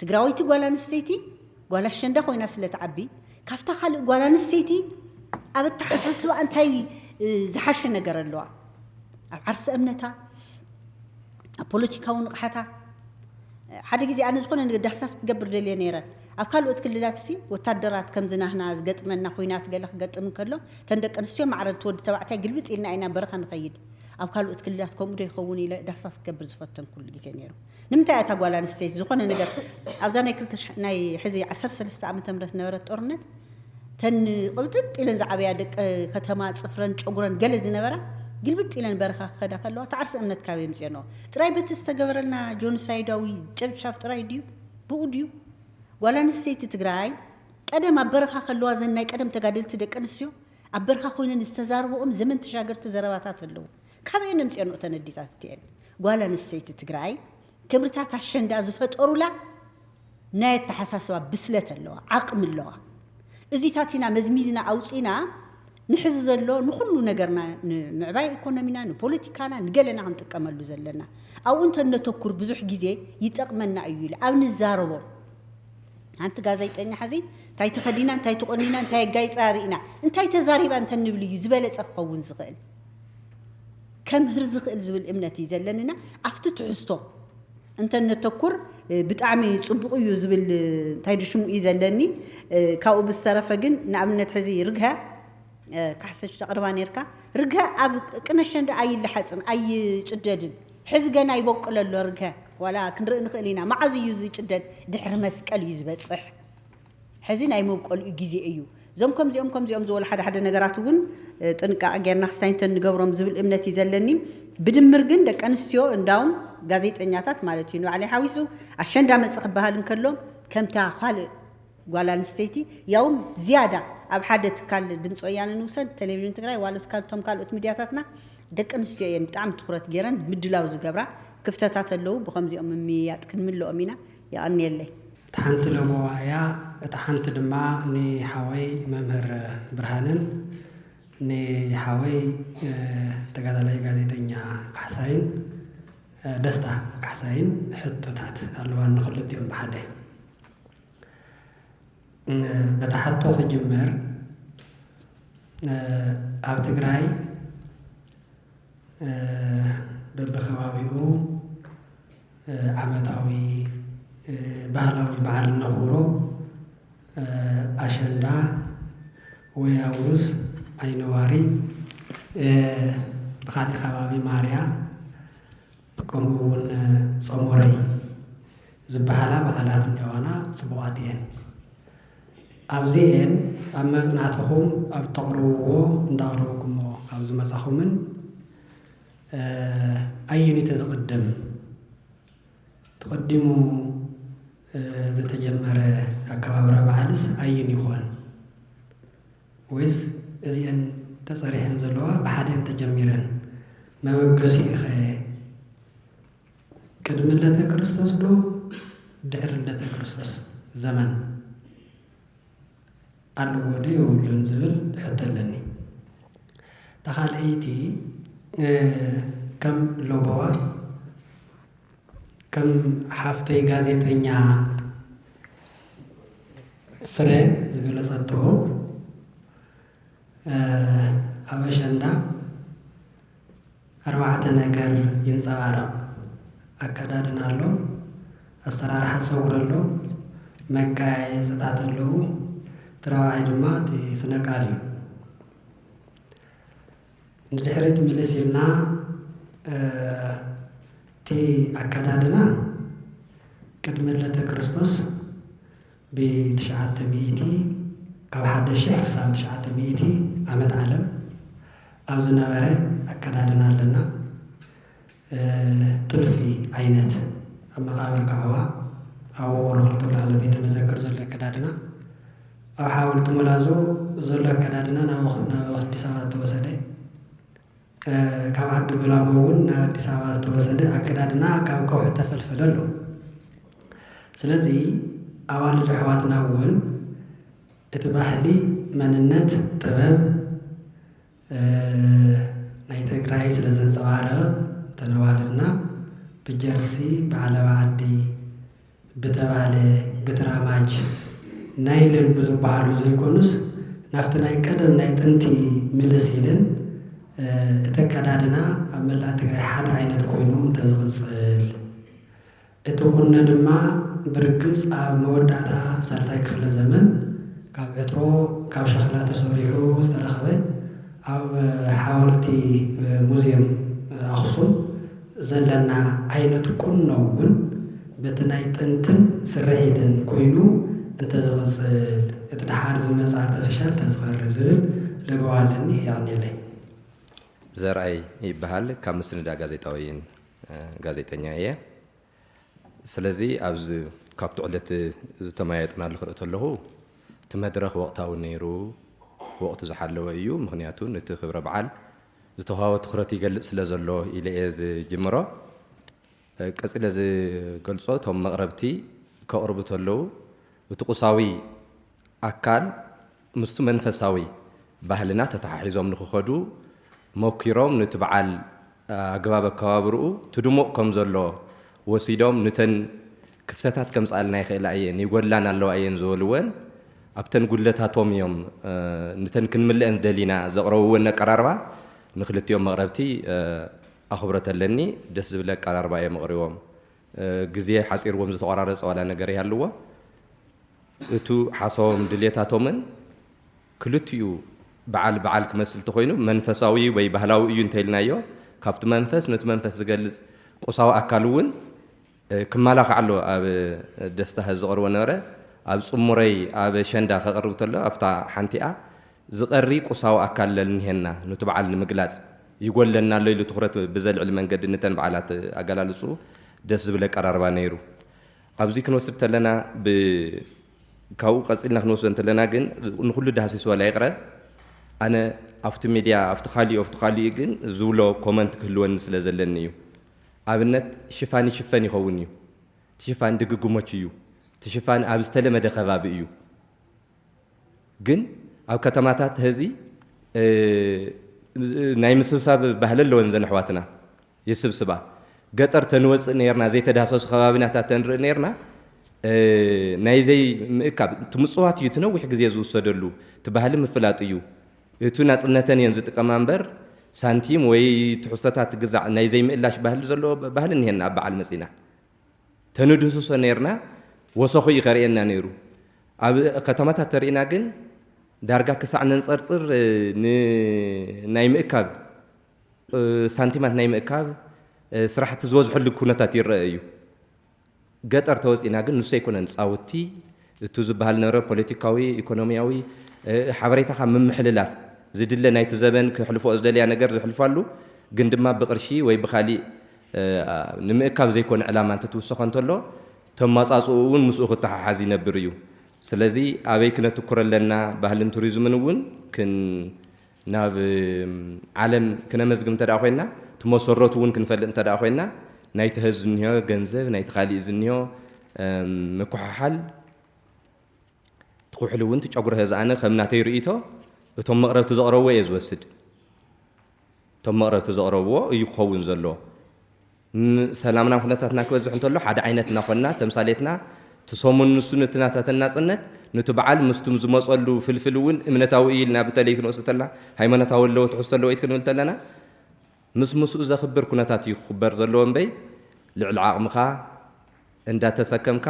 ትግራወይቲ ጓል ኣንስተይቲ ጓል ኣሸንዳ ኮይና ስለ ትዓቢ ካብታ ካልእ ጓል ኣንስተይቲ ኣብ ኣተሓሳስባ እንታይ ዝሓሸ ነገር ኣለዋ? ኣብ ዓርሰ እምነታ፣ ኣብ ፖለቲካዊ ንቕሓታ። ሓደ ግዜ ኣነ ዝኾነ ነገር ዳህሳስ ክገብር ደልየ ነይረ። ኣብ ካልኦት ክልላት ሲ ወታደራት ከምዚ ናህና ዝገጥመና ኩናት ገለ ክገጥም እንከሎ እተን ደቂ ኣንስትዮ ማዕረ እቲ ወዲ ተባዕታይ ግልብጥ ኢልና ኢና በረኻ ንኸይድ። ኣብ ካልኦት ክልላት ከምኡ ዶ ይኸውን ኢለ ዳህሳስ ክገብር ዝፈተንኩሉ ግዜ ነይሩ። ንምንታይ እታ ጓል ኣንስተይቲ ዝኾነ ነገር ኣብዛ ናይ ክልተ ሽሕ ናይ ሕዚ ዓሰርተ ሰለስተ ዓመተ ምህረት ነበረት ጦርነት ተን ቅብጥጥ ኢለን ዝዓበያ ደቂ ከተማ ፅፍረን ጨጉረን ገለ ዝነበራ ግልብጥ ኢለን በረኻ ክኸዳ ከለዋ እቲ ዓርሰ እምነት ካበይ ምፅኦ? ጥራይ በቲ ዝተገበረልና ጆኖሳይዳዊ ጨብጫብ ጥራይ ድዩ? ብኡ ድዩ? ጓል ኣንስተይቲ ትግራይ ቀደም ኣብ በረኻ ከለዋ ዘን ናይ ቀደም ተጋደልቲ ደቂ ኣንስትዮ ኣብ በረኻ ኮይነን ዝተዛርበኦም ዘመን ተሻገርቲ ዘረባታት ኣለዉ። ካበየን ኣምፅኦን እተን ኣዴታት እቲአን? ጓል ኣንስተይቲ ትግራይ ክብርታት ኣሸንዳ ዝፈጠሩላ ናይ ኣተሓሳስባ ብስለት ኣለዋ፣ ዓቕሚ ኣለዋ። እዚታት ኢና መዝሚዝና ኣውፂና ንሕዚ ዘሎ ንኹሉ ነገርና ንምዕባይ ኢኮኖሚና፣ ንፖለቲካና፣ ንገለና ክንጥቀመሉ ዘለና። ኣብኡ እንተነተኩር ብዙሕ ግዜ ይጠቕመና እዩ ኢለ ኣብ ንዛረቦ ሓንቲ ጋዜጠኛ ሕዚ እንታይ ተኸዲና እንታይ ተቆኒና እንታይ ኣጋይፃ ርኢና እንታይ ተዛሪባ እንተንብል እዩ ዝበለፀ ክኸውን ዝኽእል ከምህር ዝኽእል ዝብል እምነት እዩ ዘለንና። ኣብቲ ትሕዝቶ እንተነተኩር ብጣዕሚ ፅቡቕ እዩ ዝብል እንታይ ድሽሙ እዩ ዘለኒ። ካብኡ ብዝተረፈ ግን ንኣብነት ሕዚ ርግሀ ካሕሰች ተቕርባ ነርካ። ርግሀ ኣብ ቅነ ኣሸንዳ ኣይለሓፅን ኣይጭደድን። ሕዚ ገና ይበቁል ኣሎ ርግሀ። ዋላ ክንርኢ ንኽእል ኢና። መዓዝ እዩ ዝጭደድ? ድሕሪ መስቀል እዩ ዝበፅሕ። ሕዚ ናይ መብቆልኡ ግዜ እዩ። እዞም ከምዚኦም ከምዚኦም ዝበሉ ሓደ ሓደ ነገራት እውን ጥንቃቐ ጌርና ክሳይንተን ንገብሮም ዝብል እምነት እዩ ዘለኒ። ብድምር ግን ደቂ ኣንስትዮ እንዳውም ጋዜጠኛታት ማለት እዩ ንባዕለይ ሓዊሱ ኣሸንዳ መፅእ ክበሃል እንከሎ ከምታ ካልእ ጓል ኣንስተይቲ ያውም ዝያዳ ኣብ ሓደ ትካል ድምፂ ወያነ ንውሰድ ቴሌቪዥን ትግራይ ዋላ ካልቶም ካልኦት ሚድያታትና ደቂ ኣንስትዮ እየን ብጣዕሚ ትኩረት ገይረን ምድላው ዝገብራ ክፍተታት ኣለዉ ብከምዚኦም ምምይያጥ ክንምልኦም ኢና። የቐንየለይ። እታ ሓንቲ ለበዋ እያ፣ እታ ሓንቲ ድማ ንሓወይ መምህር ብርሃንን ንሓወይ ተጋዳላይ ጋዜጠኛ ካሕሳይን ደስታ ካሕሳይን ሕቶታት ኣለዋ ንክልቲኦም ብሓደ። በታ ሕቶ ክጅምር፣ ኣብ ትግራይ በብከባቢኡ ዓመታዊ ባህላዊ በዓል እነኽብሮ ኣሸንዳ ወይ ኣውርስ ኣይነዋሪ ብኻሊእ ከባቢ ማርያ ከምኡ እውን ፀሞረይ ዝበሃላ በዓላት እኒኦዋና ፅቡቓት እየን። ኣብዚኤን ኣብ መፅናዕትኹም ኣብ ተቕርብዎ እንዳቕረብኩሞ ካብ ዝመፃኹምን ኣየኒቲ ዝቕድም ተቐዲሙ ዝተጀመረ ኣከባብራ በዓልስ ኣየን ይኾን? ወይስ እዚኤን ተፀሪሐን ዘለዋ ብሓደን ተጀሚረን? መበገሲኡ ኸ ቅድሚ ልደተ ክርስቶስ ዶ ድሕሪ ልደተ ክርስቶስ ዘመን ኣለዎ ዶ የብሉን ዝብል ሕቶ ኣለኒ። እታ ካልኣይቲ ከም ለበዋ ከም ሓፍተይ ጋዜጠኛ ፍረ ዝገለፀቶ ኣብ ኣሸንዳ ኣርባዕተ ነገር ይንፀባረቕ። ኣከዳድና ኣሎ፣ ኣሰራርሓ ፀጉሪ ኣሎ፣ መጋየፅታት ኣለዉ። እቲ ራብዓይ ድማ እቲ ስነ ቃል እዩ። ንድሕሪት ምልስ ኢልና እቲ ኣከዳድና ቅድሚ ልደተ ክርስቶስ ብትሽዓተ ሚእቲ ካብ ሓደ ሽሕ ክሳብ ትሽዓተ ሚእቲ ዓመት ዓለም ኣብ ዝነበረ ኣከዳድና ኣለና። ጥልፊ ዓይነት ኣብ መቃብር ካዕዋ ኣብ ውቕሮ ክልተ ኣውላዕሎ ቤተ መዘክር ዘሎ ኣከዳድና ኣብ ሓወልቲ መላዞ ዘሎ ኣከዳድና ናብ ኣዲስ ኣበባ ዝተወሰደ፣ ካብ ዓዲ ጉላሞ እውን ናብ ኣዲስ ኣበባ ዝተወሰደ ኣከዳድና ካብ ከውሒ ተፈልፈለ ኣሎ። ስለዚ ኣዋልድ ኣሕዋትና እውን እቲ ባህሊ፣ መንነት፣ ጥበብ ናይ ትግራይ ስለ ዘንፀባርቕ እተን ኣዋልድና ብጀርሲ፣ ብዓለባ ዓዲ፣ ብተባለ፣ ብትራማጅ፣ ናይለን ብዝበሃሉ ዘይኮኑስ ናብቲ ናይ ቀደም ናይ ጥንቲ ምልስ ኢለን እቲ ኣከዳድና ኣብ መላእ ትግራይ ሓደ ዓይነት ኮይኑ እንተዝቕፅል፣ እቲ ቁኖ ድማ ብርግፅ ኣብ መወዳእታ ሳልሳይ ክፍለ ዘመን ካብ ዕትሮ ካብ ሸኽላ ተሰሪሑ ዝተረኸበ ኣብ ሓወልቲ ሙዝየም ኣኽሱም ዘለና ዓይነት ቁኖ እውን በቲ ናይ ጥንትን ስርሒትን ኮይኑ እንተዝቕፅል እቲ ደሓር ዝመፅእ ኣርተፊሻል ተዝቐሪ ዝብል ለበዋ ኣለኒ። የቐንየለይ። ዘርኣይ ይበሃል። ካብ ምስንዳ ጋዜጣዊ ጋዜጠኛ እየ። ስለዚ ኣብዚ ካብቲ ዕለት ዝተመያየጥናሉ ክርኢ ተለኹ እቲ መድረኽ ወቕታዊ ነይሩ፣ ወቕቱ ዝሓለወ እዩ። ምኽንያቱ ነቲ ክብረ በዓል ዝተዋህቦ ትኹረት ይገልጽ ስለ ዘሎ ኢለ እየ ዝጅምሮ። ቀጺለ ዝገልጾ እቶም መቕረብቲ ከቕርቡ ተለዉ እቲ ቁሳዊ ኣካል ምስቲ መንፈሳዊ ባህልና ተተሓሒዞም ንኽኸዱ ሞኪሮም፣ ነቲ በዓል ኣገባብ ኣከባብርኡ እቲ ድሙቕ ከም ዘሎ ወሲዶም፣ ንተን ክፍተታት ከምጽኣልና ይኽእላ እየን፣ ይጎድላን ኣለዋ እየን ዝበልወን ኣብተን ጉድለታቶም እዮም፣ ንተን ክንምልአን ዝደሊና ዘቕረብወን ኣቀራርባ ንክልቲኦም መቕረብቲ ኣኽብሮት ኣለኒ። ደስ ዝብል ኣቀራርባ እዮም ኣቕሪቦም። ግዜ ሓጺርዎም ዝተቖራረጸ ዋላ ነገር ይሃልዎ። እቱ ሓሳቦም ድሌታቶምን ክልቲኡ በዓል በዓል ክመስል ተኾይኑ መንፈሳዊ ወይ ባህላዊ እዩ እንተኢልናዮ ካብቲ መንፈስ ነቲ መንፈስ ዝገልጽ ቁሳዊ ኣካል እውን ክመላካዕ ኣለዎ። ኣብ ደስታ ዝቐርቦ ነበረ ኣብ ጽሙረይ ኣብ ሸንዳ ከቕርብ ተሎ ኣብታ ሓንቲኣ ዝቐሪ ቁሳዊ ኣካል ለልኒሄና ነቲ በዓል ንምግላጽ ይጎለና ኣሎ ኢሉ ትኹረት ብዘልዕል መንገዲ ንተን በዓላት ኣገላልጹ ደስ ዝብል ኣቀራርባ ነይሩ። ኣብዚ ክንወስድ ተለና ብ ካብኡ ቀጺልና ክንወስዶ እንተለና ግን ንኹሉ ዳህሲስ ዋላ ይቕረ ኣነ ኣብቲ ሚድያ ኣብቲ ካሊኡ ኣብቲ ካሊኡ ግን ዝብሎ ኮመንት ክህልወኒ ስለ ዘለኒ እዩ። ኣብነት ሽፋን ይሽፈን ይኸውን እዩ። እቲ ሽፋን ድግግሞች እዩ። እቲ ሽፋን ኣብ ዝተለመደ ከባቢ እዩ። ግን ኣብ ከተማታት ህዚ ናይ ምስብሳብ ባህሊ ኣለወን ዘን ኣሕዋትና ይስብስባ። ገጠር ተንወፅእ ነርና ዘይተዳሰሱ ከባቢናታት ተንርኢ ነርና። ናይ ዘይ ምእካብ እቲ ምፅዋት እዩ እቲ ነዊሕ ግዜ ዝውሰደሉ እቲ ባህሊ ምፍላጥ እዩ። እቱ ናፅነተን እየን ዝጥቀማ እምበር ሳንቲም ወይ ትሕዝቶታት ግዛዕ ናይ ዘይምእላሽ ባህሊ ዘለዎ ባህሊ እኒሄና ኣብ በዓል መፂና ተንድህስሶ ነርና። ወሰኹ እዩ ከርእየና ነይሩ። ኣብ ከተማታት ተርእና ግን ዳርጋ ክሳዕ ነንፀርፅር ናይ ምእካብ ሳንቲማት ናይ ምእካብ ስራሕቲ ዝበዝሐሉ ኩነታት ይረአ እዩ። ገጠር ተወፂና ግን ንሱ ኣይኮነን ፃውቲ እቱ ዝበሃል ነበረ ፖለቲካዊ ኢኮኖሚያዊ ሓበሬታካ ምምሕልላፍ ዝድለ ናይቲ ዘበን ክሕልፎ ዝደልያ ነገር ዝሕልፋሉ ግን ድማ ብቅርሺ ወይ ብካሊእ ንምእካብ ዘይኮነ ዕላማ እንትትውሰኸ እንተሎ ተማፃፅኡ እውን ምስኡ ክተሓሓዝ ይነብር እዩ። ስለዚ ኣበይ ክነትኩር ኣለና ባህልን ቱሪዝምን እውን ክን ናብ ዓለም ክነመዝግብ እንተ ኮይና እቲ መሰረቱ እውን ክንፈልጥ እንተ ኮይና ናይቲ ህዝቢ ዝኒሆ ገንዘብ ናይቲ ካሊእ ዝኒሆ ምኩሓሓል ትኩሕሊ እውን ትጨጉረ ህዝኣነ ከም ናተይ ርእይቶ እቶም መቕረብቲ ዘቕረብዎ እየ ዝወስድ። እቶም መቕረብቲ ዘቕረብዎ እዩ ክኸውን ዘሎ። ሰላምናን ኩነታትና ክበዝሕ እንተሎ ሓደ ዓይነት እናኾንና ተምሳሌትና እቲ ሰሙን ንሱ ነቲ ናታተን ናፅነት ነቲ በዓል ምስቱም ዝመፀሉ ፍልፍል እውን እምነታዊ እዩ ኢልና ብተለይ ክንወስድ ተለና ሃይማኖታዊ ኣለዎ ትሕዝቶ ኣለዎ ኢት ክንብል ተለና ምስ ምስኡ ዘኽብር ኩነታት እዩ ክኽበር ዘለዎ እምበይ ልዕሊ ዓቕምኻ እንዳተሰከምካ፣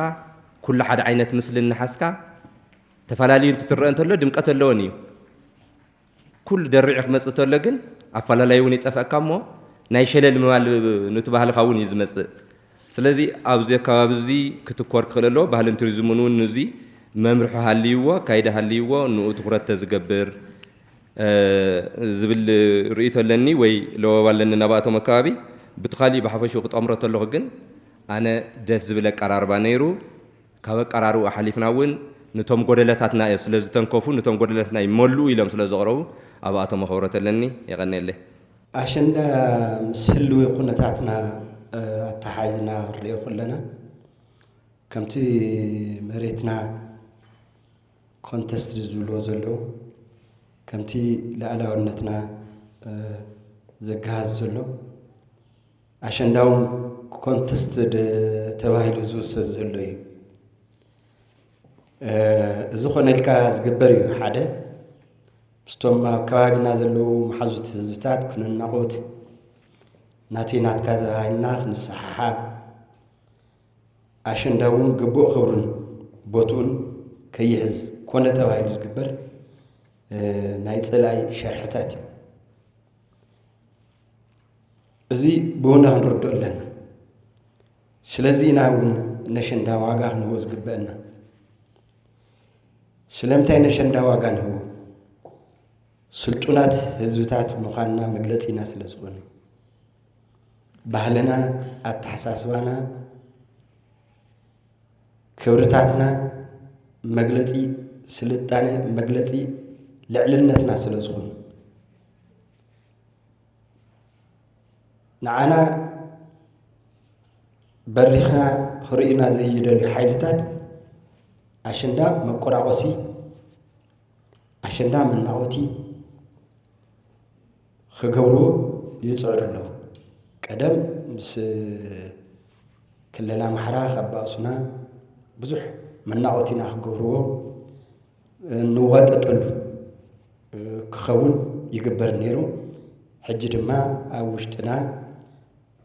ኩሉ ሓደ ዓይነት ምስሊ እናሓዝካ፣ ተፈላለዩ እንትትረአ እንተሎ ድምቀት ኣለዎን እዩ። ኩሉ ደሪዑ ክመጽእ እንተሎ ግን ኣፈላላይ እውን ይጠፍኣካ እሞ ናይ ሸለል ምባል ኑቲ ባህልኻ እውን እዩ ዝመጽእ። ስለዚ ኣብዚ ከባቢ እዚ ክትኮር ክኽእል ኣለዎ። ባህልን ቱሪዝምን እውን ንዚ መምርሒ ሃልይዎ፣ ኣካይዳ ሃልይዎ፣ ንኡ ትኹረት ተዝገብር ዝብል ርእይቶ ኣለኒ ወይ ለበባ ኣለኒ ናብኣቶም ኣከባቢ። ብቲ ካሊእ ብሓፈሽኡ ክጠምሮ ተለኹ ግን ኣነ ደስ ዝብል ኣቀራርባ ነይሩ። ካብ ኣቀራርብኡ ሓሊፍና እውን ንቶም ጎደለታትና እዮም ስለ ዝተንከፉ፣ ንቶም ጎደለትና ይመልኡ ኢሎም ስለ ዘቕረቡ ኣብኣቶም ኣኸብሮት ኣለኒ። የቐንየለይ። ኣሸንዳ ምስ ህልዊ ኩነታትና ኣተሓሒዝና ክንሪኦ ከለና ከምቲ መሬትና ኮንተስት ዝብልዎ ዘለዉ ከምቲ ልኣላውነትና ዘገሃዝ ዘሎ ኣሸንዳ እውን ኮንተስትድ ተባሂሉ ዝውሰድ ዘሎ እዩ። እዚ ኮነ ኢልካ ዝግበር እዩ። ሓደ ምስቶም ኣብ ከባቢና ዘለዉ መሓዙት ህዝብታት ክንናቖት ናተይ ናትካ ተባሂልና ክንሰሓሓብ ኣሸንዳ እውን ግቡእ ክብሩን ቦትኡን ከይሕዝ ኮነ ተባሂሉ ዝግበር ናይ ጸላኢ ሸርሕታት እዩ። እዚ ብውነ ክንርድኦ ኣለና። ስለዚ ኢና እውን ነሸንዳ ዋጋ ክንህቦ ዝግበአና። ስለምንታይ ነሸንዳ ዋጋ ንህቦ? ስልጡናት ህዝብታት ምዃንና መግለጺና ስለ ዝኾነ፣ ባህልና፣ ኣተሓሳስባና፣ ክብርታትና መግለጺ ስልጣነ፣ መግለጺ ልዕልነትና ስለ ዝኾኑ፣ ንዓና በሪኽና ክርእዩና ዘይደልዩ ሓይልታት ኣሸንዳ መቆራቆሲ፣ ኣሸንዳ መናቆቲ ክገብሩ ይጽዕሩ ኣለዉ። ቀደም ምስ ክልል ኣምሓራ ከባእሱና ብዙሕ መናቆቲና ክገብርዎ ንዋጠጠሉ ክኸውን ይግበር ነይሩ። ሕጂ ድማ ኣብ ውሽጥና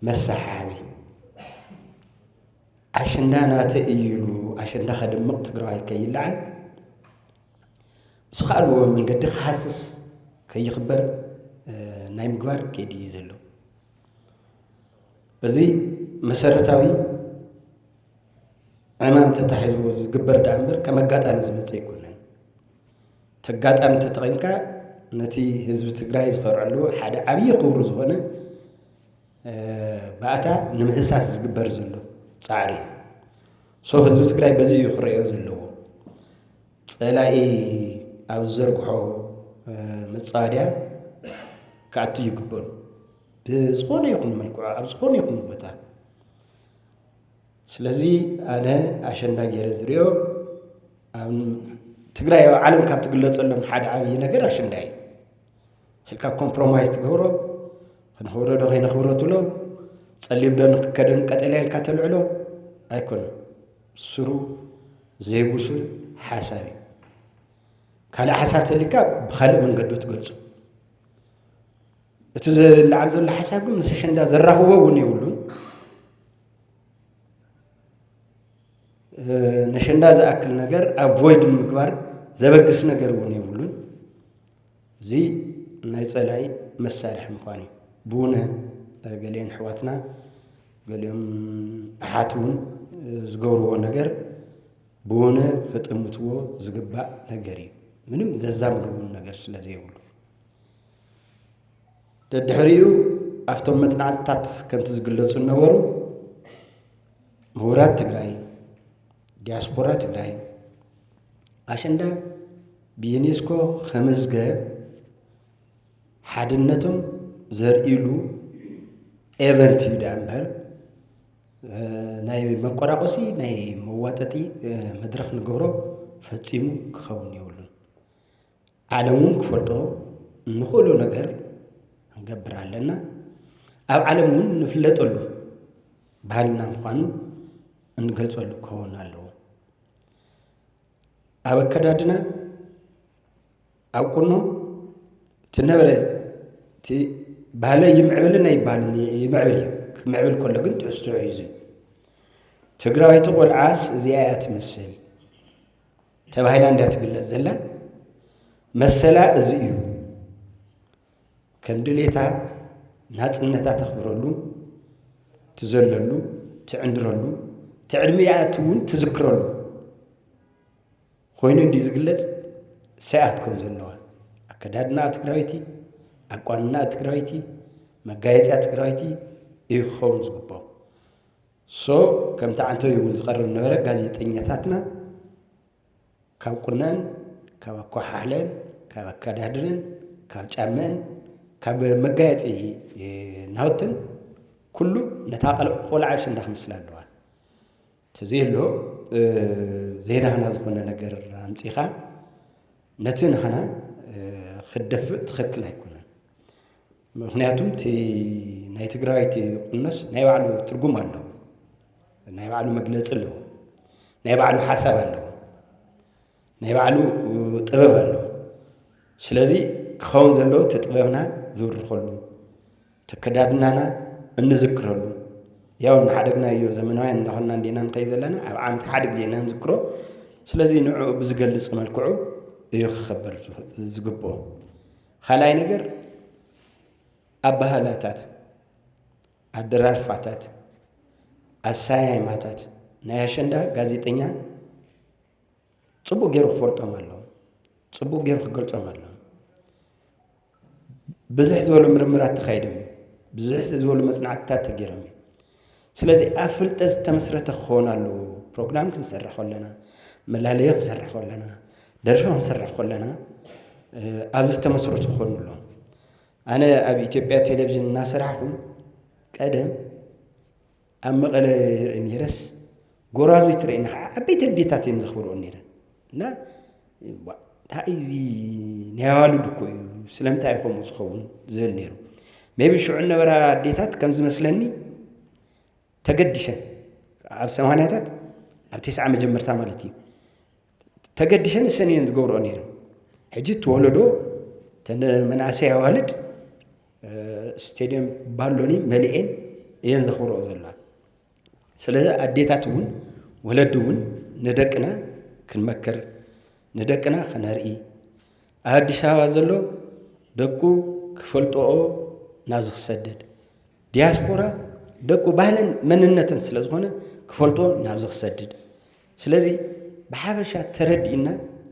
መሰሓሓቢ ኣሸንዳ ናተይ እዩ ኢሉ ኣሸንዳ ከድምቕ ትግራዋይ ከይለዓል ብዝኸኣልዎ መንገዲ ክሃስስ ከይኽበር ናይ ምግባር ከይዲ እዩ ዘሎ። እዚ መሰረታዊ ዕማም ተታሒዝዎ ዝግበር ደኣ እምበር ከም ኣጋጣሚ ዝመጽእ ኣይኮነን። እቲ ኣጋጣሚ ተጠቒምካ ነቲ ህዝቢ ትግራይ ዝኸርዐሉ ሓደ ዓብዪ ክብሩ ዝኾነ ባእታ ንምህሳስ ዝግበር ዘሎ ጻዕሪ እዩ። ሶ ህዝቢ ትግራይ በዚ እዩ ክረአዮ ዘለዎ። ጸላኢ ኣብ ዝዘርግሖ መጻወድያ ክኣቱ ይግበሩ። ብዝኾነ ይኹን መልክዑ ኣብ ዝኾነ ይኹን ቦታ። ስለዚ ኣነ ኣሸንዳ ገይረ ዝሪኦ ኣብ ትግራይ ኣብ ዓለም ካብ ትግለጸሎም ሓደ ዓብዪ ነገር ኣሸንዳ እዩ። ስልካ ኮምፕሮማይዝ ትገብሮ፣ ክንኽብሮ ዶ ከይነኽብሮ ትብሎ፣ ጸሊም ዶ ንክከደን ቀጠልያ ኢልካ ተልዕሎ ኣይኮነን። ስሩ ዘይብሱል ሓሳብ እዩ። ካልእ ሓሳብ ተሊካ ብኻልእ መንገዲ ትገልጹ። እቲ ዝለዓል ዘሎ ሓሳብ ግን ምስ ኣሸንዳ ዘራኽቦ እውን የብሉን። ነሸንዳ ዝኣክል ነገር ኣቮይድ ንምግባር ዘበግስ ነገር እውን የብሉን። እዚ ናይ ጸላኢ መሳርሒ ምዃን እዩ። ብውነ ገሊኦም ኣሕዋትና ገሊኦም ኣሓት እውን ዝገብርዎ ነገር ብውነ ክጥምትዎ ዝግባእ ነገር እዩ። ምንም ዘዛምድዎ ነገር ስለ ዘይብሉ ደድሕሪኡ ኣብቶም መጽናዕትታት ከምቲ ዝግለጹ ዝነበሩ ምሁራት ትግራይ፣ ዲያስፖራ ትግራይ ኣሸንዳ ብዩኔስኮ ክምዝገብ ሓድነቶም ዘርእይሉ ኤቨንት እዩ ደኣ እምበር ናይ መቆራቆሲ ናይ መዋጠጢ መድረኽ ንገብሮ ፈጺሙ ክኸውን የብሉን። ዓለም እውን ክፈልጦ እንኽእሎ ነገር ክንገብር ኣለና። ኣብ ዓለም እውን ንፍለጠሉ ባህልና ምዃኑ እንገልጸሉ ክኸውን ኣለዎ። ኣብ ኣከዳድና፣ ኣብ ቁኖ እቲ ነበረ እቲ ባህለይ ይምዕብልን ኣይበሃልን ይምዕብል እዩ። ክምዕብል ከሎ ግን ትሕዝትኡ እዩ እዚ። ትግራወይቲ ቆልዓስ እዚኣ እያ ትመስል ተባሂላ እንዳ ትግለጽ ዘላ መሰላ እዚ እዩ። ከም ድሌታ ናጽነታ ተኽብረሉ፣ ትዘለሉ፣ ትዕንድረሉ፣ እቲ ዕድሚኣ እውን ትዝክረሉ ኮይኑ እንዲ ዝግለጽ ሰያት ክኸውን ዘለዋ። ኣከዳድናኣ ትግራወይቲ፣ ኣቋንናኣ ትግራወይቲ፣ መጋየፂኣ ትግራወይቲ እዩ ክኸውን ዝግብኦ። ሶ ከምቲ ዓንተው እውን ዝቐርብ ነበረ ጋዜጠኛታትና ካብ ቁነን፣ ካብ ኣኳሓሕለን፣ ካብ ኣከዳድነን፣ ካብ ጫመን፣ ካብ መጋየፂ ናውትን ኩሉ ነታ ቀል- ቆልዓ ኣሸንዳ ክምስላ ኣለዋ። ተዘየሎ ዘይናህና ዝኾነ ነገር ኣምፂኻ ነቲ ናህና ክደፍእ ትኽክል ኣይኮነን። ምክንያቱም እቲ ናይ ትግራወይቲ ቁኖስ ናይ ባዕሉ ትርጉም ኣለዎ፣ ናይ ባዕሉ መግለፂ ኣለዎ፣ ናይ ባዕሉ ሓሳብ ኣለዎ፣ ናይ ባዕሉ ጥበብ ኣለዎ። ስለዚ ክኸውን ዘለዎ እቲ ጥበብና ዝውርኸሉ፣ ተከዳድናና እንዝክረሉ። ያው እናሓደግናዮ ዘመናውያን እንዳኾንና እንዲና ንኸይ ዘለና ኣብ ዓመት ሓደ ግዜ ኢና ንዝክሮ። ስለዚ ንዕኡ ብዝገልፅ መልክዑ እዩ ክኸበር ዝግብኦ። ካልኣይ ነገር ኣባህላታት፣ ኣደራርፋታት፣ ኣሰያይማታት ናይ ኣሸንዳ ጋዜጠኛ ፅቡቅ ገይሩ ክፈልጦም ኣለዎ። ፅቡቅ ገይሩ ክገልፆም ኣለዎ። ብዝሕ ዝበሉ ምርምራት ተኻይዶም እዩ። ብዝሕ ዝበሉ መፅናዕትታት ተገይሮም እዩ። ስለዚ ኣብ ፍልጠት ዝተመስረተ ክኸውን ኣለዎ። ፕሮግራም ክንሰርሕ ከለና፣ መላለዮ ክንሰርሕ ከለና፣ ደርፊ ክንሰርሕ ከለና ኣብዚ ዝተመስረቱ ክኾኑ ኣለዎም። ኣነ ኣብ ኢትዮጵያ ቴሌቪዥን እናሰራሕኹ ቀደም ኣብ መቐለ ይርኢ ነይረስ ጎራዙ ይትርእኒ ከዓ ዓበይቲ ኣዴታት እየን ዘኽብርኦ ነይረን እና እንታይ እዚ ናይ ኣዋልድ እኮ እዩ ስለምንታይ ከምኡ ዝኸውን ዝብል ነይሩ። ሜቢ ሽዑ ነበራ ኣዴታት ከም ዝመስለኒ ተገዲሰን ኣብ ሰማንያታት ኣብ ተስዓ መጀመርታ ማለት እዩ ተገዲሰን እሰን እየን ዝገብርኦ ነይረን። ሕጂ እቲ ወለዶ እተን መናእሰይ ኣዋልድ ስቴድየም ባሎኒ መሊኤን እየን ዘኽብርኦ ዘለዋ። ስለዚ ኣዴታት እውን ወለዲ እውን ንደቅና ክንመክር ንደቅና ክነርኢ ኣብ ኣዲስ ኣበባ ዘሎ ደቁ ክፈልጥኦ ናብዚ ክሰድድ ዲያስፖራ ደቁ ባህልን መንነትን ስለ ዝኾነ ክፈልጦ ናብዚ ክሰድድ። ስለዚ ብሓፈሻ ተረዲእና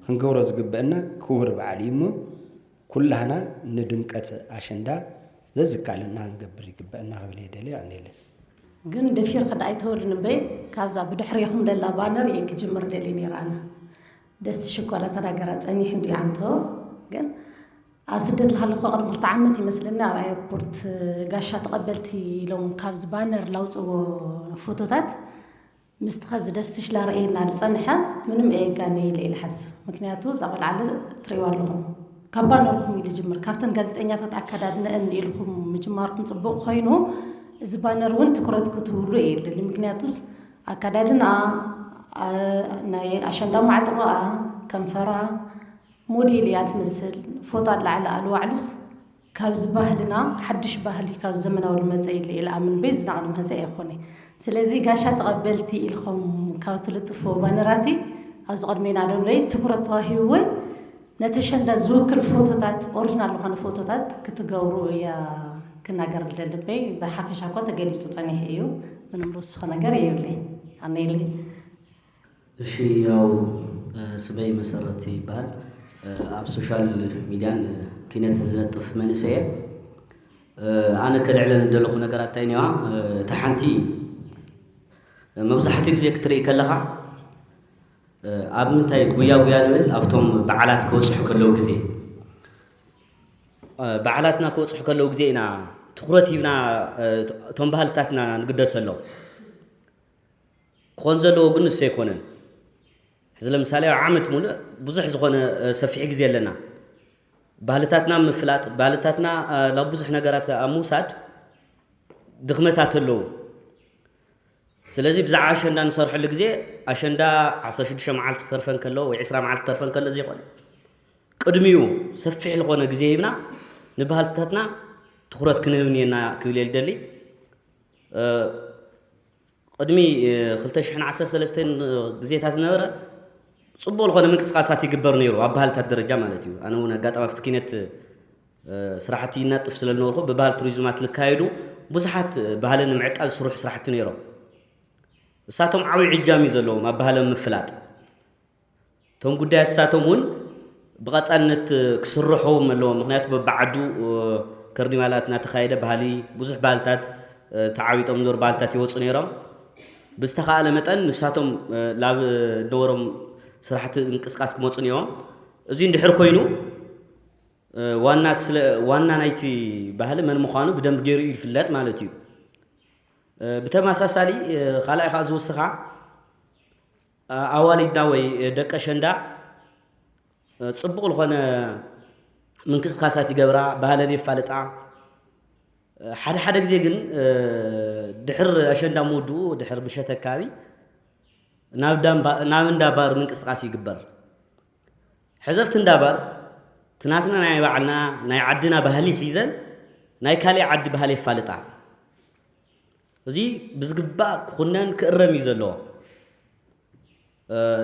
ክንገብሮ ዝግበአና ክቡር በዓል እዩ እሞ ኩላህና ንድምቀት ኣሸንዳ ዘዝካለና ክንገብር ይግበአና ክብል እየ ደልየ። ኣኔለ ግን ደፊርካ ዳ ኣይተወልን እምበይ ካብዛ ብድሕሬኹም ደላ ባነር እየ ክጅምር ደልየ ነይረ ኣነ። ደስ ሽኮላ ተናገራ ጸኒሑ እንዲ ኣንቶ ግን ኣብ ስደት ዝሃለኹ ቅድሚ ክልተ ዓመት ይመስለኒ ኣብ ኣየርፖርት ጋሻ ተቐበልቲ ኢሎም ካብዚ ባነር ላውፅዎ ፎቶታት ምስቲ ኸዚ ደስትሽ ላርእየና ዝፀንሐ ምንም እየጋነ ኢለ ኢለ ሓስብ። ምክንያቱ እዛ ቆልዓለ ትርእይዋ ኣለኹም ካብ ባነርኩም እዩ ዝጅምር። ካብተን ጋዜጠኛታት ኣካዳድነአን ኢልኩም ምጅማርኩም ፅቡቕ ኮይኑ እዚ ባነር እውን ትኩረት ክትህብሉ እየ ይደሊ። ምክንያቱስ ኣካዳድንኣ ናይ ኣሸንዳ ማዕጥቕኣ ከንፈራ ሞዴል እያ ትመስል ፎቶ ኣላዕሊ ኣሉ ዋዕሉስ ካብዚ ባህልና ሓድሽ ባህሊ ካብዚ ዘመናዊ ልመፀ ኢለ ኢለ ኣምን በይ ዝናቕሊ መፀ ይኾነ ስለዚ ጋሻ ተቐበልቲ ኢልኹም ካብ ትልጥፍዎ ባነራቲ ኣብዚ ቅድሜና ደሎይ ትኩረት ተዋሂብወ ነቲ ሸንዳ ዝውክል ፎቶታት ኦሪጂናል ዝኾነ ፎቶታት ክትገብሩ እያ ክናገር ልደልበይ ብሓፈሻ እኳ ተገሊፁ ፀኒሑ እዩ ምንም ዝወስኾ ነገር የብለይ ኣነይለይ እሺ ያው ስመይ መሰረት ይበሃል ኣብ social media ን ኪነት ዝነጥፍ መንእሰይ እየ ኣነ ከልዕለን ዝደለኹ ነገራት እንታይ እኒዋ እታ ሓንቲ መብዛሕትኡ ግዜ ክትርኢ ከለኻ ኣብ ምንታይ ጉያ ጉያ ንብል ኣብቶም በዓላት ክበፅሑ ከለዉ ግዜ በዓላትና ክበፅሑ ከለዉ ግዜ ኢና ትኩረት ሂብና እቶም ባህልታትና ንግደሰሎም ክኾን ዘለዎ ግን ንሱ ኣይኮነን። ሕዚ ለምሳሌ ኣብ ዓመት ሙሉእ ብዙሕ ዝኾነ ሰፊሕ ግዜ ኣለና። ባህልታትና ምፍላጥ፣ ባህልታትና ናብ ብዙሕ ነገራት ኣብ ምውሳድ ድኽመታት ኣለዉ። ስለዚ ብዛዕባ ኣሸንዳ ንሰርሐሉ ግዜ ኣሸንዳ ዓሰርተ ሽዱሽተ መዓልቲ ክተርፈን ከሎ ወይ ዕስራ መዓልቲ ክተርፈን ከሎ ዘይኮነስ ቅድሚኡ ሰፊሕ ዝኾነ ግዜ ሂብና ንባህልታትና ትኹረት ክንህብ እኒአና ክብል እየ ልደሊ። ቅድሚ ክልተ ሽሕን ዓሰርተ ሰለስተን ግዜታት ዝነበረ ጽቡቕ ዝኾነ ምንቅስቃሳት ይግበር ነይሩ ኣብ ባህልታት ደረጃ ማለት እዩ። ኣነ እውን ኣጋጣሚ ኣብቲ ኪነት ስራሕቲ ይናጥፍ ስለ ዝነበርኩ ብባህል ቱሪዝማት ልካየዱ ብዙሓት ባህልን ንምዕቃብ ዝስርሑ ስራሕቲ ነይሮም። እሳቶም ዓብዪ ዕጃም እዩ ዘለዎም ኣብ ባህሎም ምፍላጥ። እቶም ጉዳያት እሳቶም እውን ብቐጻልነት ክስርሑ ኣለዎም። ምክንያቱ በብዓዱ ከርኒቫላት እናተኻየደ ባህሊ ብዙሕ ባህልታት ተዓዊጦም ነበሩ ባህልታት ይወፁ ነይሮም። ብዝተኻእለ መጠን ንሳቶም ናብ ነበሮም ስራሕቲ ምንቅስቃስ ክመፁ ነይሮም። እዚ እንድሕር ኮይኑ ዋና ስለ ዋና ናይቲ ባህሊ መን ምዃኑ ብደንብ ገይሩ እዩ ዝፍለጥ ማለት እዩ። ብተመሳሳሊ ካልኣይ ከዓ ዝውስኻ ኣዋሊድና ወይ ደቂ ኣሸንዳ ጽቡቕ ዝኾነ ምንቅስቃሳት ይገብራ፣ ባህለን የፋልጣ። ሓደ ሓደ ግዜ ግን ድሕር ኣሸንዳ ምውድኡ ድሕር ምሸት ኣካባቢ ናብ ዳምባ- ናብ እንዳ ባር ምንቅስቃስ ይግበር። ሕዘፍቲ እንዳ ባር ትናትና ናይ ባዕልና ናይ ዓድና ባህሊ ሒዘን ናይ ካሊእ ዓዲ ባህሊ የፋልጣ። እዚ ብዝግባእ ክኹነን ክእረም እዩ ዘለዎ።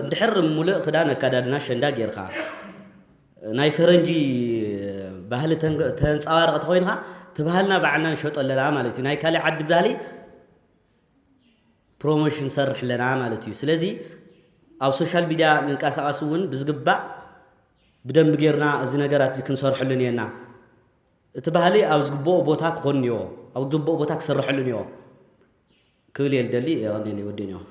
እንድሕር ሙሉእ ክዳን ኣካዳድና ሸንዳ ጌርካ ናይ ፈረንጂ ባህሊ ተንጸባርቕ ተኮይንካ እቲ ባህልና ባዕልና ንሸጦ ኣለና ማለት እዩ። ናይ ካሊእ ዓዲ ባህሊ ፕሮሞሽን ሰርሕ ኣለና ማለት እዩ። ስለዚ ኣብ ሶሻል ሚድያ ንንቀሳቐስ እውን ብዝግባእ ብደንብ ጌርና እዚ ነገራት እዚ ክንሰርሐሉ እኒአና። እቲ ባህሊ ኣብ ዝግብኦ ቦታ ክኾን እኒኦ፣ ኣብ ዝግብኦ ቦታ ክሰርሐሉ እኒኦ ክብል እየ ልደሊ። የቐንየለይ ወደኛው።